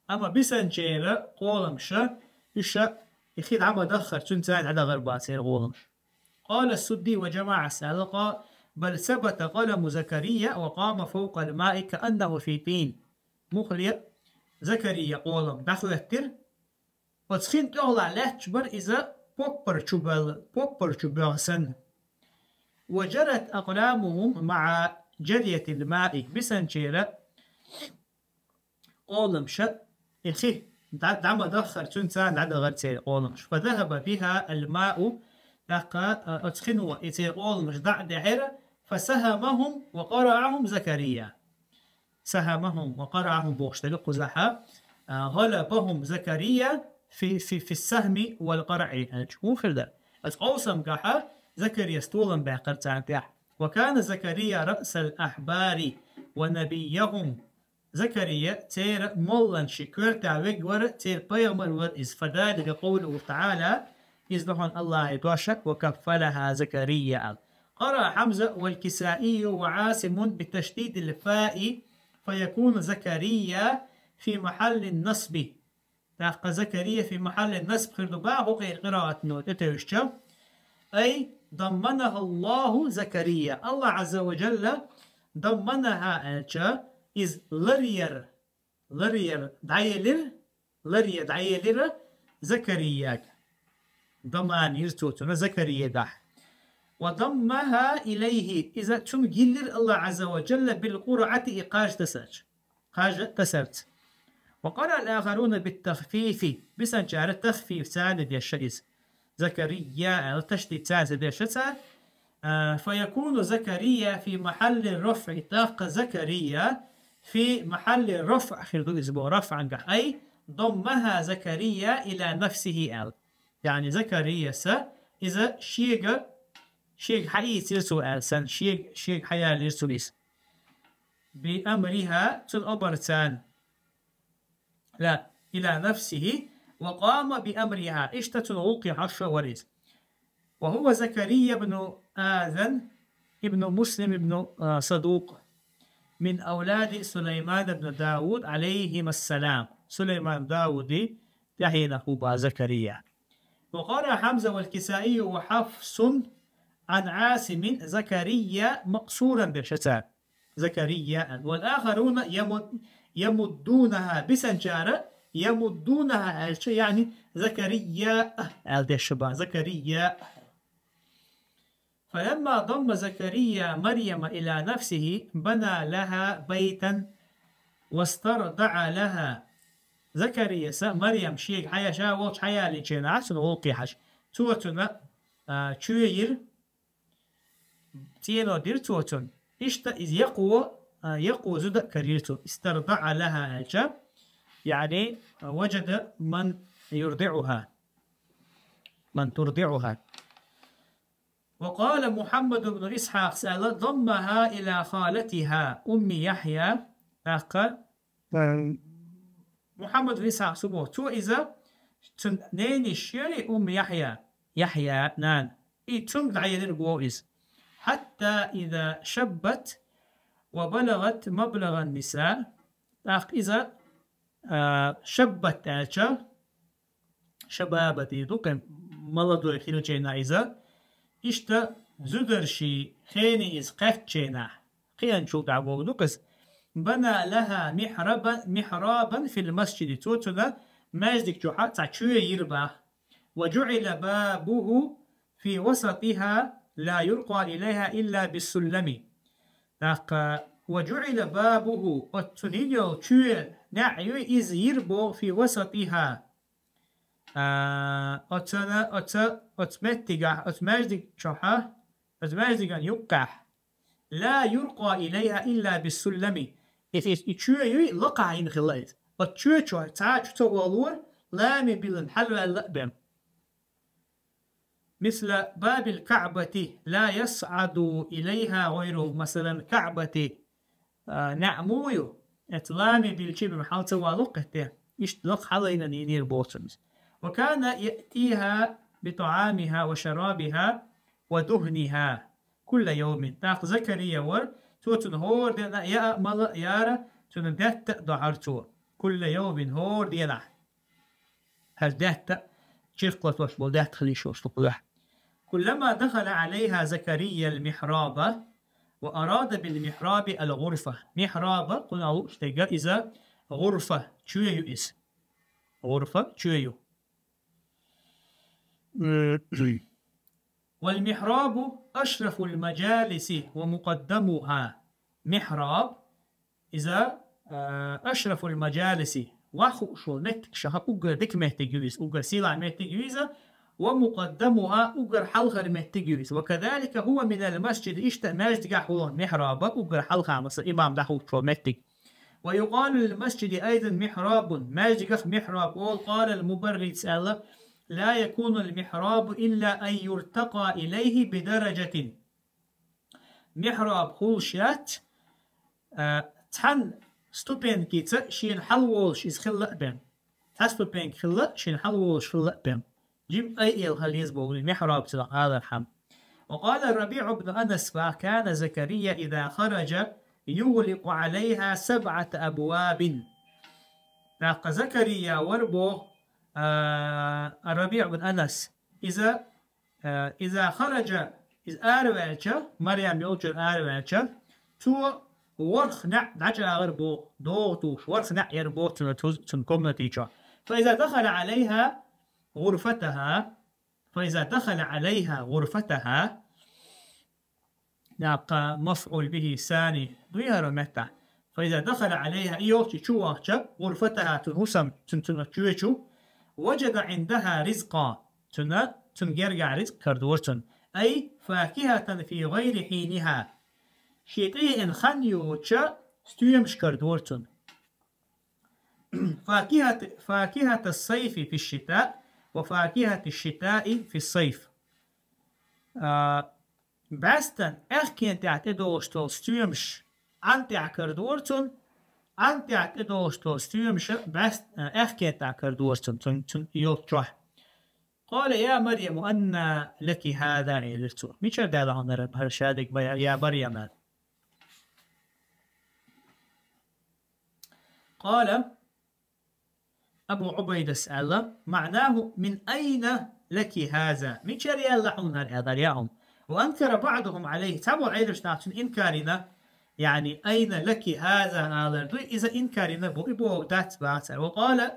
Амма бисанчеран къоламаш, уьш и хи дӀа ма даххара, цуьнца дӀадахара бах церан къоламаш. قال السدي وجماعة, аьлла кхо, بل ثبت قلم زكريا وقام فوق الماء كأنه في طين. Муххале Закария къолам дӀахӀоьттира, оцу хин тӀехула лаьтташ бара иза поппар чу бел-, поппар чу боьгӀна санна. وجرت أقلامهم مع جرية الماء, бисанчеран къоламаш, и хи дӀа-, дӀа ма даххара, цуьнца дӀадахара церан къоламаш. فذهب بها الماء, тӀаккха, а, оцу хино и церан къоламаш дӀа а даьхьира, فسهمهم وقرعهم زكريا. سهمهم وقرعهم бохуш дерг кхузахь, а, غلبهم زكريا في، في، في السهم والقرع аьлча. ХӀун хир дара? Оцу къовсамгахь Закарияс толам баьккхира царна тӀехь. وكان زكريا رأس الأحبار ونبيهم. Закария церан молланашна коьртехь верг вара, церан пайхамар вара иза. فذلك قوله تعالى, иза ду хьуна АллахӀан дош, وكفلها زكريا аьлла. قرأ حمزة والكسائي وعاصم بتشديد الفاء فيكون زكريا في محل النصب. ТӀаккха زكريا في محل النصب хир ду боху кхечу къираатано тӀетевжича. أي ضمنها الله زكريا. АллахӀ عز وجل ضمنها аьлча, иза ларъяра, ларъяра дӀаелира, ларъян дӀаелира Закарияга. Даман йира цо цунна Закариягахь. وضمها إليه, иза цунна гилира АллахӀ عز وجل بالقرعة, и кхаж тасарца. Кхаж тасарца. وقرأ الآخرون بالتخفيف. Бисанчара тахфиф царна дешира иза. Закария аьлла ташдид царца дешира цара. А, فيكون زكريا في محل الرفع. ТӀаккха Закария في محل الرفع хир ду иза боху, рафӀангахь. أي ضمها زكريا إلى نفسه аьлла. Яъни Закарияс иза шега, шега хьаийцира цо аьлла санна, шега, шега хьаялийра цо иза. بأمرها, цуьнан обарца. لا، إلى نفسه وقام بأمرها. Иштта цуьнан гӀуллакхе хьоьжуш вара иза. وهو زكريا بن آذان ابن مسلم ابن، آه، صدوق من أولاد سليمان بن داود عليهما السلام. Сулайман Даудан тӀаьхьенах ву боху Закария. وقرأ حمزة والكسائي وحفص عن عاصم زكريا مقصورا дешира цара. Закария аьлла. والآخرون يمد-، يمدونها, бисанчара يمدونها аьлча, яъни Закария аьлла дешира боху, Закария. فلما ضم زكريا مريم إلى نفسه بنى لها بيتا واسترضع لها. Закарияс Марьям шега хьая-, ша волчу хьаялийча, цуьнан гӀуллакхе хьажа, цо цунна, а, чоь йира, цӀено дира цо цунна. Иштта иза якъо, а, якъо зуда а карийра цо. استرضع لها аьлча, яъни, а, وجد من يرضعها. من ترضعها. وقال محمد بن إسحاق аьлла: ضمها إلى خالتها أم يحيى. ТӀаккха Мухьаммад бин Исхьакъ цо боху, цо иза цуьнан ненан йиша яра Умму Яхьъя, Яхьъя нана. И цуьнга дӀаелира боху иза. حتى إذا شبت وبلغت مبلغ النساء. ТӀаккха иза, а, шаббат аьлча, шабабат и ду, кхин молодой хилча иза. Иштта зударшийн хене иза кхаьчча, кхиъначул тӀаьхьа бохург ду-кх иза. بنى لها محرابا، محرابا في المسجد. Цо цунна маьждиг чохь цхьа чоь йира боху. وجعل بابه في وسطها لا يرقى إليها إلا بالسلم. ТӀаккха, وجعل بابه, оцу цуьнан йина йолу чоь неӀ ю, иза йира боху في وسطها. А, оцана, оца, оцу меттигахь, оцу маьждиг чохь, оцу маьждиган юккъехь. لا يرقى إليها إلا بالسلم. И, и, и чоь юй, лакхахь йина хилла иза. Оцу чоь чохь цхьа а чу ца валора, лами биллина хьалаваьлла а бен. مثل باب الكعبة لا يصعد إليها غيره. Масалан, Каъбати, а, неӀ муха ю, оцу лами биллича бен хьала ца валур кхетте. Иштта лакха хьала йина йинера боху цуьнан. وكان يأتيها بطعامها وشرابها ودهنها كل يوم. ТӀаккха Закария вара, цо цунна хӀора дийнахь яа а, мала а яра, цунна даьтта а дохьура цо. كل يوم, хӀора дийнахь. ХӀара даьтта, чиркх латош болу даьтта хила йиш йолуш ду кхузахь. كلما دخل عليها زكريا المحراب وأراد بالمحراب الغرفة. Михьраб, кхунах лууш дерг иза, гӀурфа, чоь ю иза. ГӀурфа, чоь ю. والمحراب أشرف المجالس ومقدمها. Михьраб, иза, а, أشرف المجالس, ваха хууш волу меттигашха уггар дика меттиг ю иза, уггар сийлахь меттиг ю иза, ومقدمها, уггар хьалхара меттиг ю иза. وكذلك هو من المسجد, иштта маьждигахь хулаш михьраб, уггар хьалха, масала, имам дӀахьочу меттиг. ويقال للمسجد أيضا محراب, маьждигах михьраб олу. قال المبرز аьлла: لا يكون المحراب إلا أن يرتقى إليه بدرجة. Михьраб хуьлуш яц, а, цхьана ступенькица шена хьалаволуш иза хилла а бен. Цхьа ступенька хилла, шена хьалаволуш хилла а бен. Жима айъел хила еза боху, михьраб цунах алархьама. وقال الربيع بن أنس: كان زكريا إذا خرج يغلق عليها سبعة أبواب. ТӀаккха Закария вара боху, а, Рабиъ бин Анас. Иза, а, иза хараджа, иза араваьлча, Марьям йолчуьра араваьлча, цо ворхӀ неӀ дӀачӀагӀар боху, догӀу тухуш, ворхӀ неӀ яр боху цуьнан, цуьнан комнатичохь. فإذا دخل عليها غرفتها، فإذا دخل عليها غرفتها, даккха мафӀул бихӀи сани дуй хӀара меттахь. فإذا دخل عليها, и йолчу чу вахча, غرفتها, цуьнан хӀусам, цуьнан, цуьнан чоь чу, وجد عندها رزقا, цуьнан, цуьнан гергахь рицкъ карадора цунна. أي فاكهة في غير حينها. Шен тӀееана хан йоцучу стоьмаш карадора цунна. فاكهة، فاكهة الصيف في الشتاء، وفاكهة الشتاء في الصيف. А, бӀаьстан аьхкенна тӀехь тӀедогӀуш долу стоьмаш Ӏан тӀехь карадора цунна, Ӏан тӀехь тӀедогӀуш долу стоьмаш бӀаьст-, а, аьхкенна тӀехь карадора цунна, цун, цун йолчохь. قال: يا مريم أنى لك هذا, элира цо. Мичара даьлла хьуна хӀара шадерг, я Марьям? قال, Абу Ӏубайдас аьлла: معناه: من أين لك هذا؟ Мичара яьлла хьуна хӀара, аьлла, я хьуна. وأنكر بعضهم عليه. Цхьаболу Ӏеламнах цунна инкар йина, яъни, أين لك هذا алар ду, иза инкар йина бу, и бохург дац баха цара. وقال,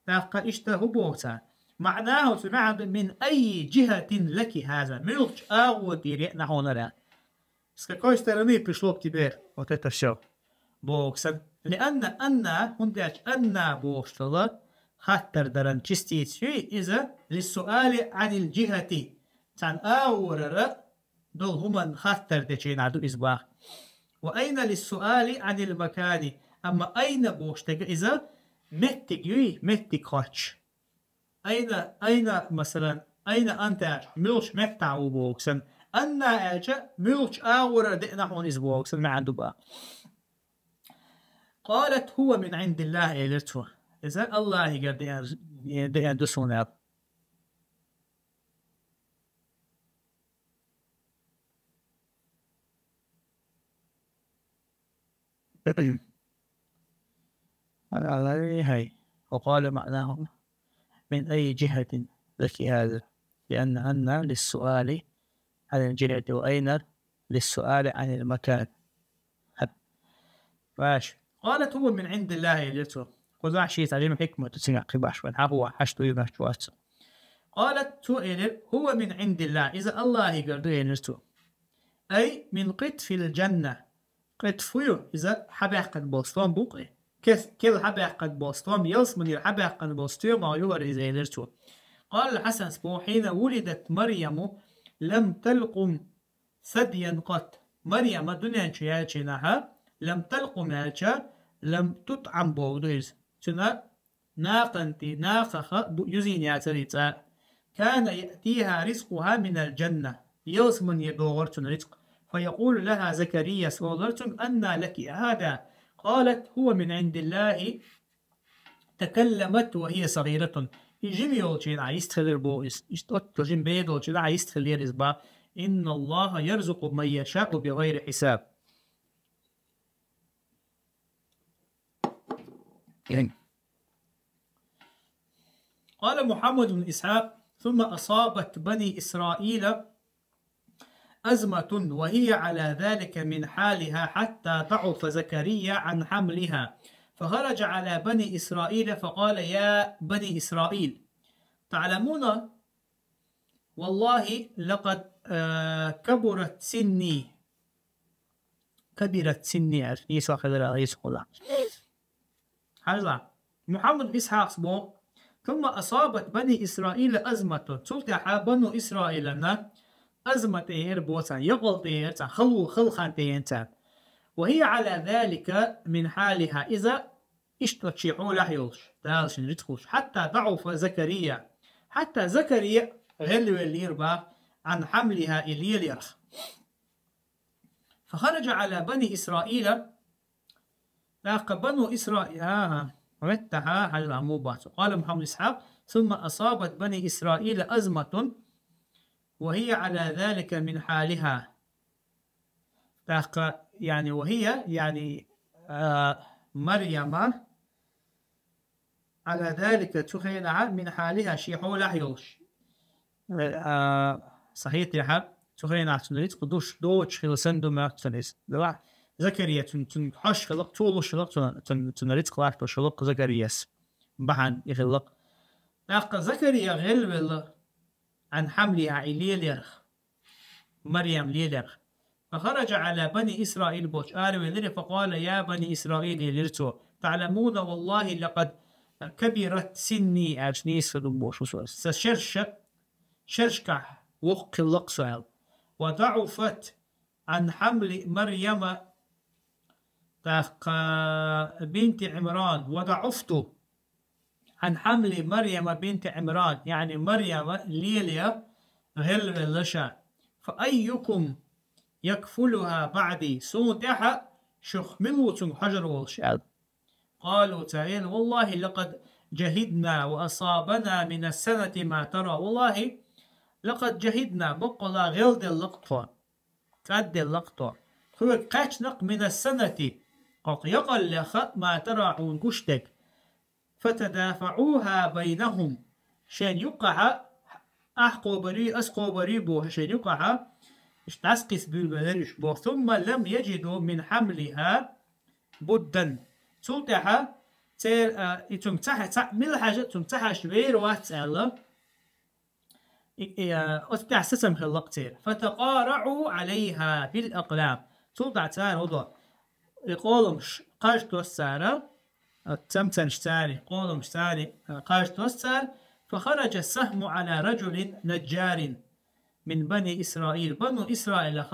тӀаккха иштта хӀун боху цара? معناه, цуьнан маьӀна ду: من أي جهة لك هذا؟ Муьлхачу агӀор тӀера еана хьуна хӀара? С какой стороны пришло к тебе вот это всё? Боху сан. لأن أنى, хӀунда аьлча أنى бохуш долу хаттар даран частица юй иза, للسؤال عن الجهة, цхьана агӀорара долу хӀуманна хаттар дечу хенахь ду иза баха. وأين للسؤال عن المكان. Амма أين бохуш дерг иза меттиг юй, меттиг хоттуш. أين، أين, масалан, أين أنت аьлча, муьлхачу меттахь ву боху сан. أنى аьлча, муьлхачу агӀорара деана хьуна иза боху сан маьӀна ду баха. قالت: هو من عند الله, элира цо. Иза Аллахьигара деана, деана ду суна, аьлла. هاي. وقال معناه: من أي جهة لك هذا؟ لأن أنى للسؤال عن الجهة، وأين للسؤال عن المكان. Маша. قالت: هو من عند الله, элира цо. Кхузахь шийтта жима хӀикмат ду цигахь кхин баш вайн. Хьан хӀун хьашт ду юнаш чу аца? قالت, цо элира: هو من عند الله, иза Аллахьигара ду, элира цо. أي من قطف الجنة. Къитф ю, иза хьабаьккхина болу стом бу-кх. Кес-, кел хьабаьккхина болу стом, ялсаманера хьабаьккхина болу стоьмах ю хӀара иза, элира цо. قال الحسن, боху: حين ولدت مريم لم تلقم ثديا قط. Марьяма дуьнен чу яьлча хенахь, لم تلقم аьлча, لم تطعم бохург ду иза. Цуьнан накъан тӀе, накъах бу-, юзийна яцара и цӀа. كان يأتيها رزقها من الجنة. Ялсамане догӀура цунна рицкъ. فيقول لها زكريا, олура цуьнга: أنى لك هذا؟ قالت: هو من عند الله. تكلمت وهي صغيرة. И жима йолчу хенахь йистхилира боху иза. Иштта оццул жима бер долчу хенахь йистхилира иза боху. إن الله يرزق من يشاء بغير حساب. قال محمد بن إسحاق: ثم أصابت بني إسرائيل أزمة وهي على ذلك من حالها حتى ضعف زكريا عن حملها، فخرج على بني إسرائيل فقال: يا بني إسرائيل، تعلمون والله لقد، آه، كبرت سني. كبرت سني, Ӏийса хилар, Ӏийса хула. Хьажал, Мухьаммад Исхьакъс боху: ثم أصابت بني إسرائيل أزمة. Цул тӀехьа Бану Исраилана азма тӀеера боху царна, якъал тӀеера царна, хало, хала хан тӀеера царна. وهي على ذلك من حالها. Иза иштта шен хьолехь йолуш, Дала шен рицкъ луш. حتى ضعف زكريا. Хьатта Закария гӀелвеллера боху, عن حملها, и лелорах. فخرج على بني إسرائيل. ТӀаккха Бану Исраил, ага, веттахьа, хьажал муха боху. قال محمد إسحاق: ثم أصابت بني إسرائيل أزمة وهي على ذلك من حالها. ТӀаккха, яъни, وهي, яъни, а, Марьяма, على ذلك, цу хенахь, من حالها, шен хьолехь йолуш. А, сахьихь тӀехьа, цу хенахь цуьнан рицкъ душ доцуш хилла санна ду моьтту цунна иза. Делахь, Закария цуьнан, цуьнан хьожуш хилла-кх, цо луш хилла-кх цуьнан, цуьнан, цуьнан рицкъ латтош хилла-кх Закарияс. Бахьана и хилла-кх. ТӀаккха Закария гӀелвелла, عن حملها, и лелорах. Марьям лелорах. فخرج على بني إسرائيل, бохуш аравелира, فقال: يا بني إسرائيل, элира цо, تعلمون والله لقد كبرت سني, аьлча нийса хир ду бохуш ву со. Сан шераш, шерашкахь воккха хилла-кх со аьлла. وضعفت عن حمل مريم, тӀаккха, بنت عمران, وضعفت عن حمل مريم بنت عمران, яъни Марьяма лело гӀелвелла ша. فأيكم يكفلها بعدي, суна тӀаьхьа шух мила ву цуьнга хьожур волуш аьлла. قالوا, цара элира: والله لقد جهدنا وأصابنا من السنة ما ترى. والله لقد جهدنا, баккъалла гӀелделла-кх тхо, кӀадделла-кх тхо. Тхоьга кхаьчна-кх من السنة, хӀокху якъаллех, ما ترى, хьуна гуш дерг. فتدافعوها بينهم. Шайна юккъехь, ахь кхобур ю, ас кхобур ю бохуш, шайна юккъехь, иштта дӀасакхица буьйлабелира уьш боху. ثم لم يجدوا من حملها بدا. Цул тӀаьхьа церан, а, и цуьнга ца хьа-, ца, мила хьажа а цуьнга ца хьажа вер вац аьлла. И, и, а, оцу тӀехь сацам хилла-кх церан. فتقارعوا عليها بالأقلام. Цул тӀаьхьа цара хӀун до, и къоламаш кхаж тосу цара, а, цамцанаш цара, къоламаш цара, а, кхаж тосу цара. فخرج السهم على رجل نجار من بني إسرائيل. Бану Исраилах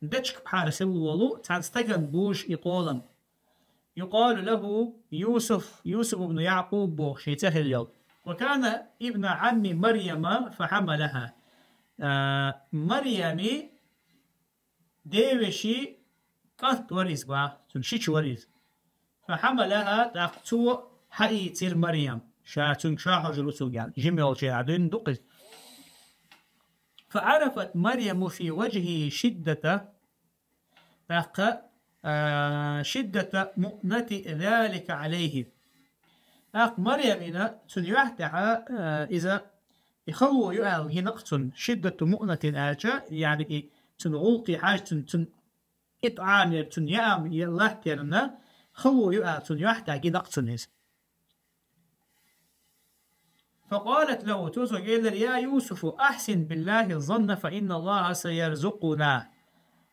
дечка пхьар хилла волу цхьана стагана бузуш и къолам. يقال له يوسف, Юсуф ибн Якъуб боху шен цӀе хилла йолу. وكان ابن عم مريم فحملها. А, Марьями девешин кӀант вара иза боху, цуьнан шича вара иза. فحملها, тӀаккха цо хьаийцира Марьям. Ша цуьнга ша хьожур ву цуьнга аьлла. Жима йолчу хенахь дуьйна ду-кх иза. فعرفت مريم في وجهه شدة, тӀаккха, а, شدة مؤنة ذلك عليه. ТӀаккха Марьямина цуьнан юьхь тӀехь, а, иза и хало ю аьлла гина-кх цунна. شدة مؤنة аьлча, яъни и цуьнан гӀуллакхе хьажа, цуьнан, цуьнан итӀанера, цуьнан яам латтерна хало ю аьлла цунна юьхь тӀехь гина-кх цунна иза. فقالت له, цо цуьнга элира: يا يوسف أحسن بالله الظن فإن الله سيرزقنا.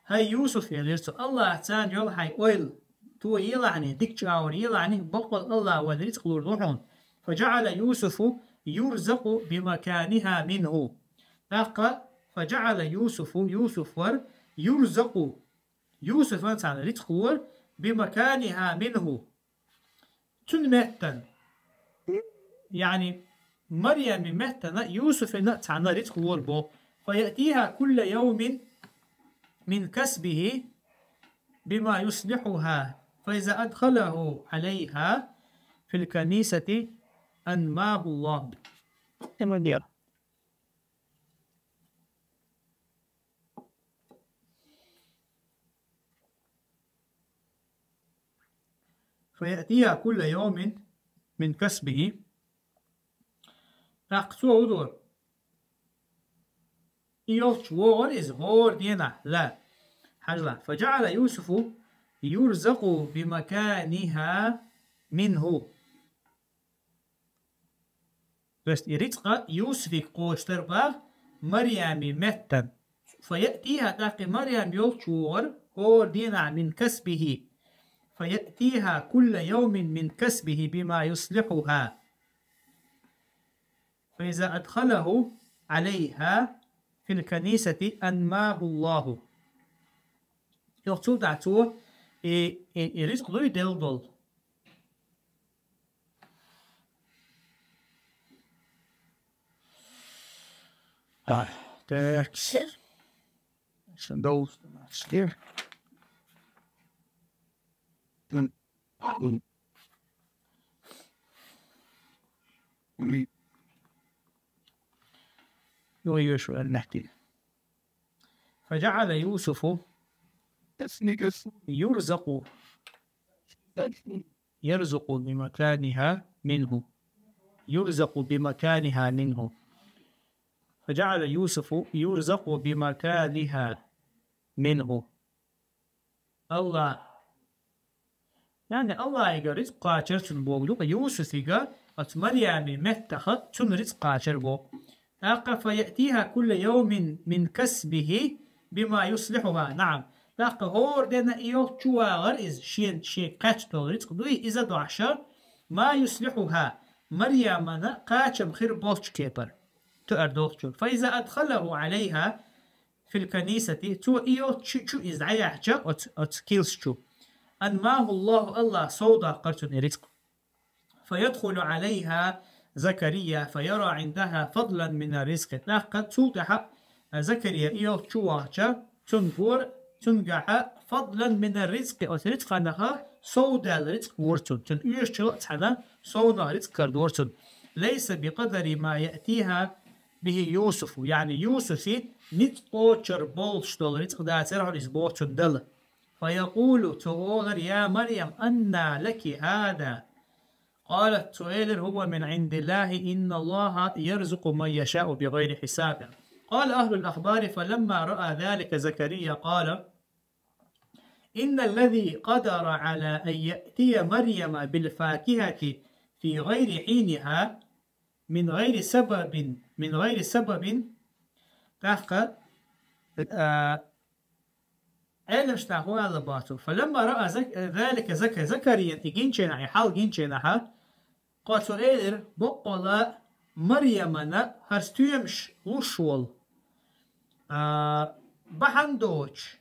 ХӀай Юсуф, элира цо, Аллахьца йолу хьайн ойла, тӀе елахьний, дика чӀагӀо елахьний, баккъалла Аллахь вайна рицкъ лур ду хьуна. فجعل يوسف يرزق بمكانها منه. ТӀаккха فجعل يوسف, Юсуф вара, يرزق, Юсуфана цхьаьна рицкъ лора, بمكانها منه. Цуьнан меттана. Яъни, Марьямин меттана Юсуфана цхьаьна рицкъ лора боху. فيأتيها كل يوم من كسبه بما يصلحها، فإذا أدخله عليها في الكنيسة أنماه الله. فيأتيها كل يوم من كسبه. ТӀаккха цо хӀун дора? И йолчу вогӀура иза хӀора дийнахь, ла. Хьажал. فجعل يوسف يرزق بمكانها منه. То есть и рицкъа Юсуфига кхочуш дара боху Марьямин меттана. فيأتيها, тӀаккха Марьям йолчу вогӀура хӀора дийнахь من كسبه. فيأتيها كل يوم من كسبه بما يصلحها. فإذا أدخله عليها في الكنيسة أنماه الله. Йоах, цул тӀехьа цо и, и, и рицкъ дуй делла долу. Так. Шун долуш. Юха йоьшу аьлла нехтий. فجعل يوسف يرزق، يرزق بمكانها منه. يرزق بمكانها منه. فجعل يوسف يرزق بمكانها منه. АллахӀ. Яъни АллахӀига рицкъ кхачар цунна боху ду-кх, Юсуфига оцу Марьямин меттаха цунна рицкъ кхачар боху. ТӀаккха فيأتيها كل يوم من كسبه بما يصلحها. НаӀам. ТӀаккха хӀора дена и йолчу чу вагӀар иза, шен, шен кхаьчна долу рицкъ дуй, иза дохьуша, ما يصلحها, Марьямана кхачам хир болчу кепара. Тоьар долчуьра. فإذا أدخله عليها في الكنيسة, цо и йолчу чу, чу иза дӀаяьхьча, оцу, оцу килс чу, أنماه الله, АллахӀа совдоккхура цунна и рицкъ. فيدخل عليها زكريا فيرى عندها فضلا من الرزق. ТӀаккха цул тӀаьхьа Закария и йолчу чу вахча, цунна гора, цуьнгахьа فضلا من الرزق, оцу рицкъанаха совдаьлла рицкъ гора цунна. Цунна оьшучул а цхьана совнаха рицкъ карадора цунна. ليس بقدر ما يأتيها به يوسف, яъни Юсуфи ницкъ кхочур болуш долу рицкъ дацара хьуна иза боху цунна дала. فيقول, цо олура: يا مريم، أنى لك هذا؟ قالت, цо элира: هو من عند الله، إن الله يرزق من يشاء بغير حساب. قال أهل الأخبار: فلما رأى ذلك زكريا قال: إن الذي قدر على أن يأتي مريم بالفاكهة في غير حينها من غير سبب، من غير سبب, тӀаккха, а, Ӏеламнаха хӀун аьлла боху цо. فلما رأى ذلك زكريا, и гинчу хенахь, и хьал гинчу хенахь, кхо цо элира: боккъала Марьямана хӀара стоьмаш луш волу, а, бахьана доцуш,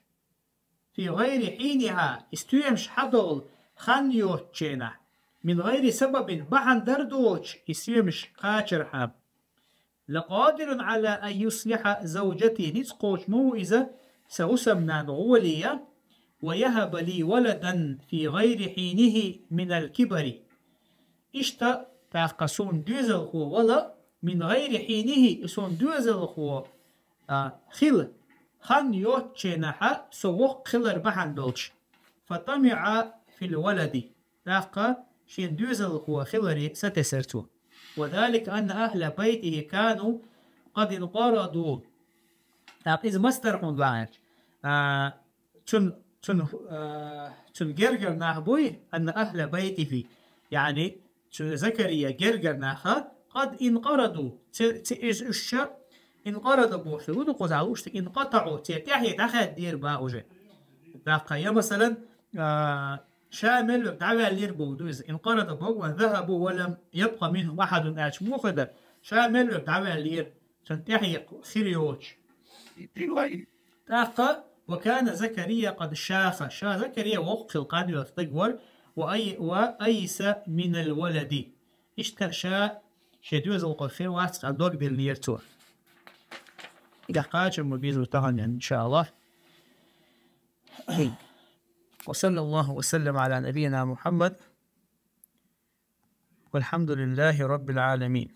في غير حينها, и стоьмаш хьадолу хан йоцучу хенахь, من غير سبب, бахьана дар доцуш, и стоьмаш кхачархьама. لقادر على أن يصلح زوجتي, ницкъ кхочуш ма ву иза сан хӀусамнана гӀоле ян, ويهب لي ولدا في غير حينه من الكبر. Иштта, тӀаккха суна доьзалхо вала, من غير حينه, и суна доьзалхо, а, хила хан йоцучу хенахь со воккха хилар бахьана долуш. فطمع في الولد. ТӀаккха шен доьзалхо хиларе сатесара цо. وذلك أن أهل بيته كانوا قد انقرضوا. ТӀаккха иза маса дара хьуна аьлча, а, цун, цун, а, цун гергара нах буй, أن أهل بيته, яъни цу Закария гергара наха, قد انقرضوا, ци, ци, уьш, уьш ша انقرض бохуш ву ду кхузахь лууш, انقطعوا, церан тӀаьхье дӀахаьддера боху уже. ТӀаккха, я, масалан, а, ша мел верг дӀаваьллера боху ду иза. انقرض боху, وذهبوا ولم يبق منهم أحد аьлча муха дар? Ша мел верг дӀаваьллера, цунна тӀаьхье хир йоцуш. ТӀаккха, وكان زكريا قد شاخ, ша Закария воккха хилла, кханвелла стаг вара, وأي-, وأيس من الولد. Иштта ша шен доьзалхо хир вац аьлла дог диллинера цо. Кхачам ма беза тахана, иншааллахӀ. وصلى الله وسلم على نبينا محمد. والحمد لله رب العالمين.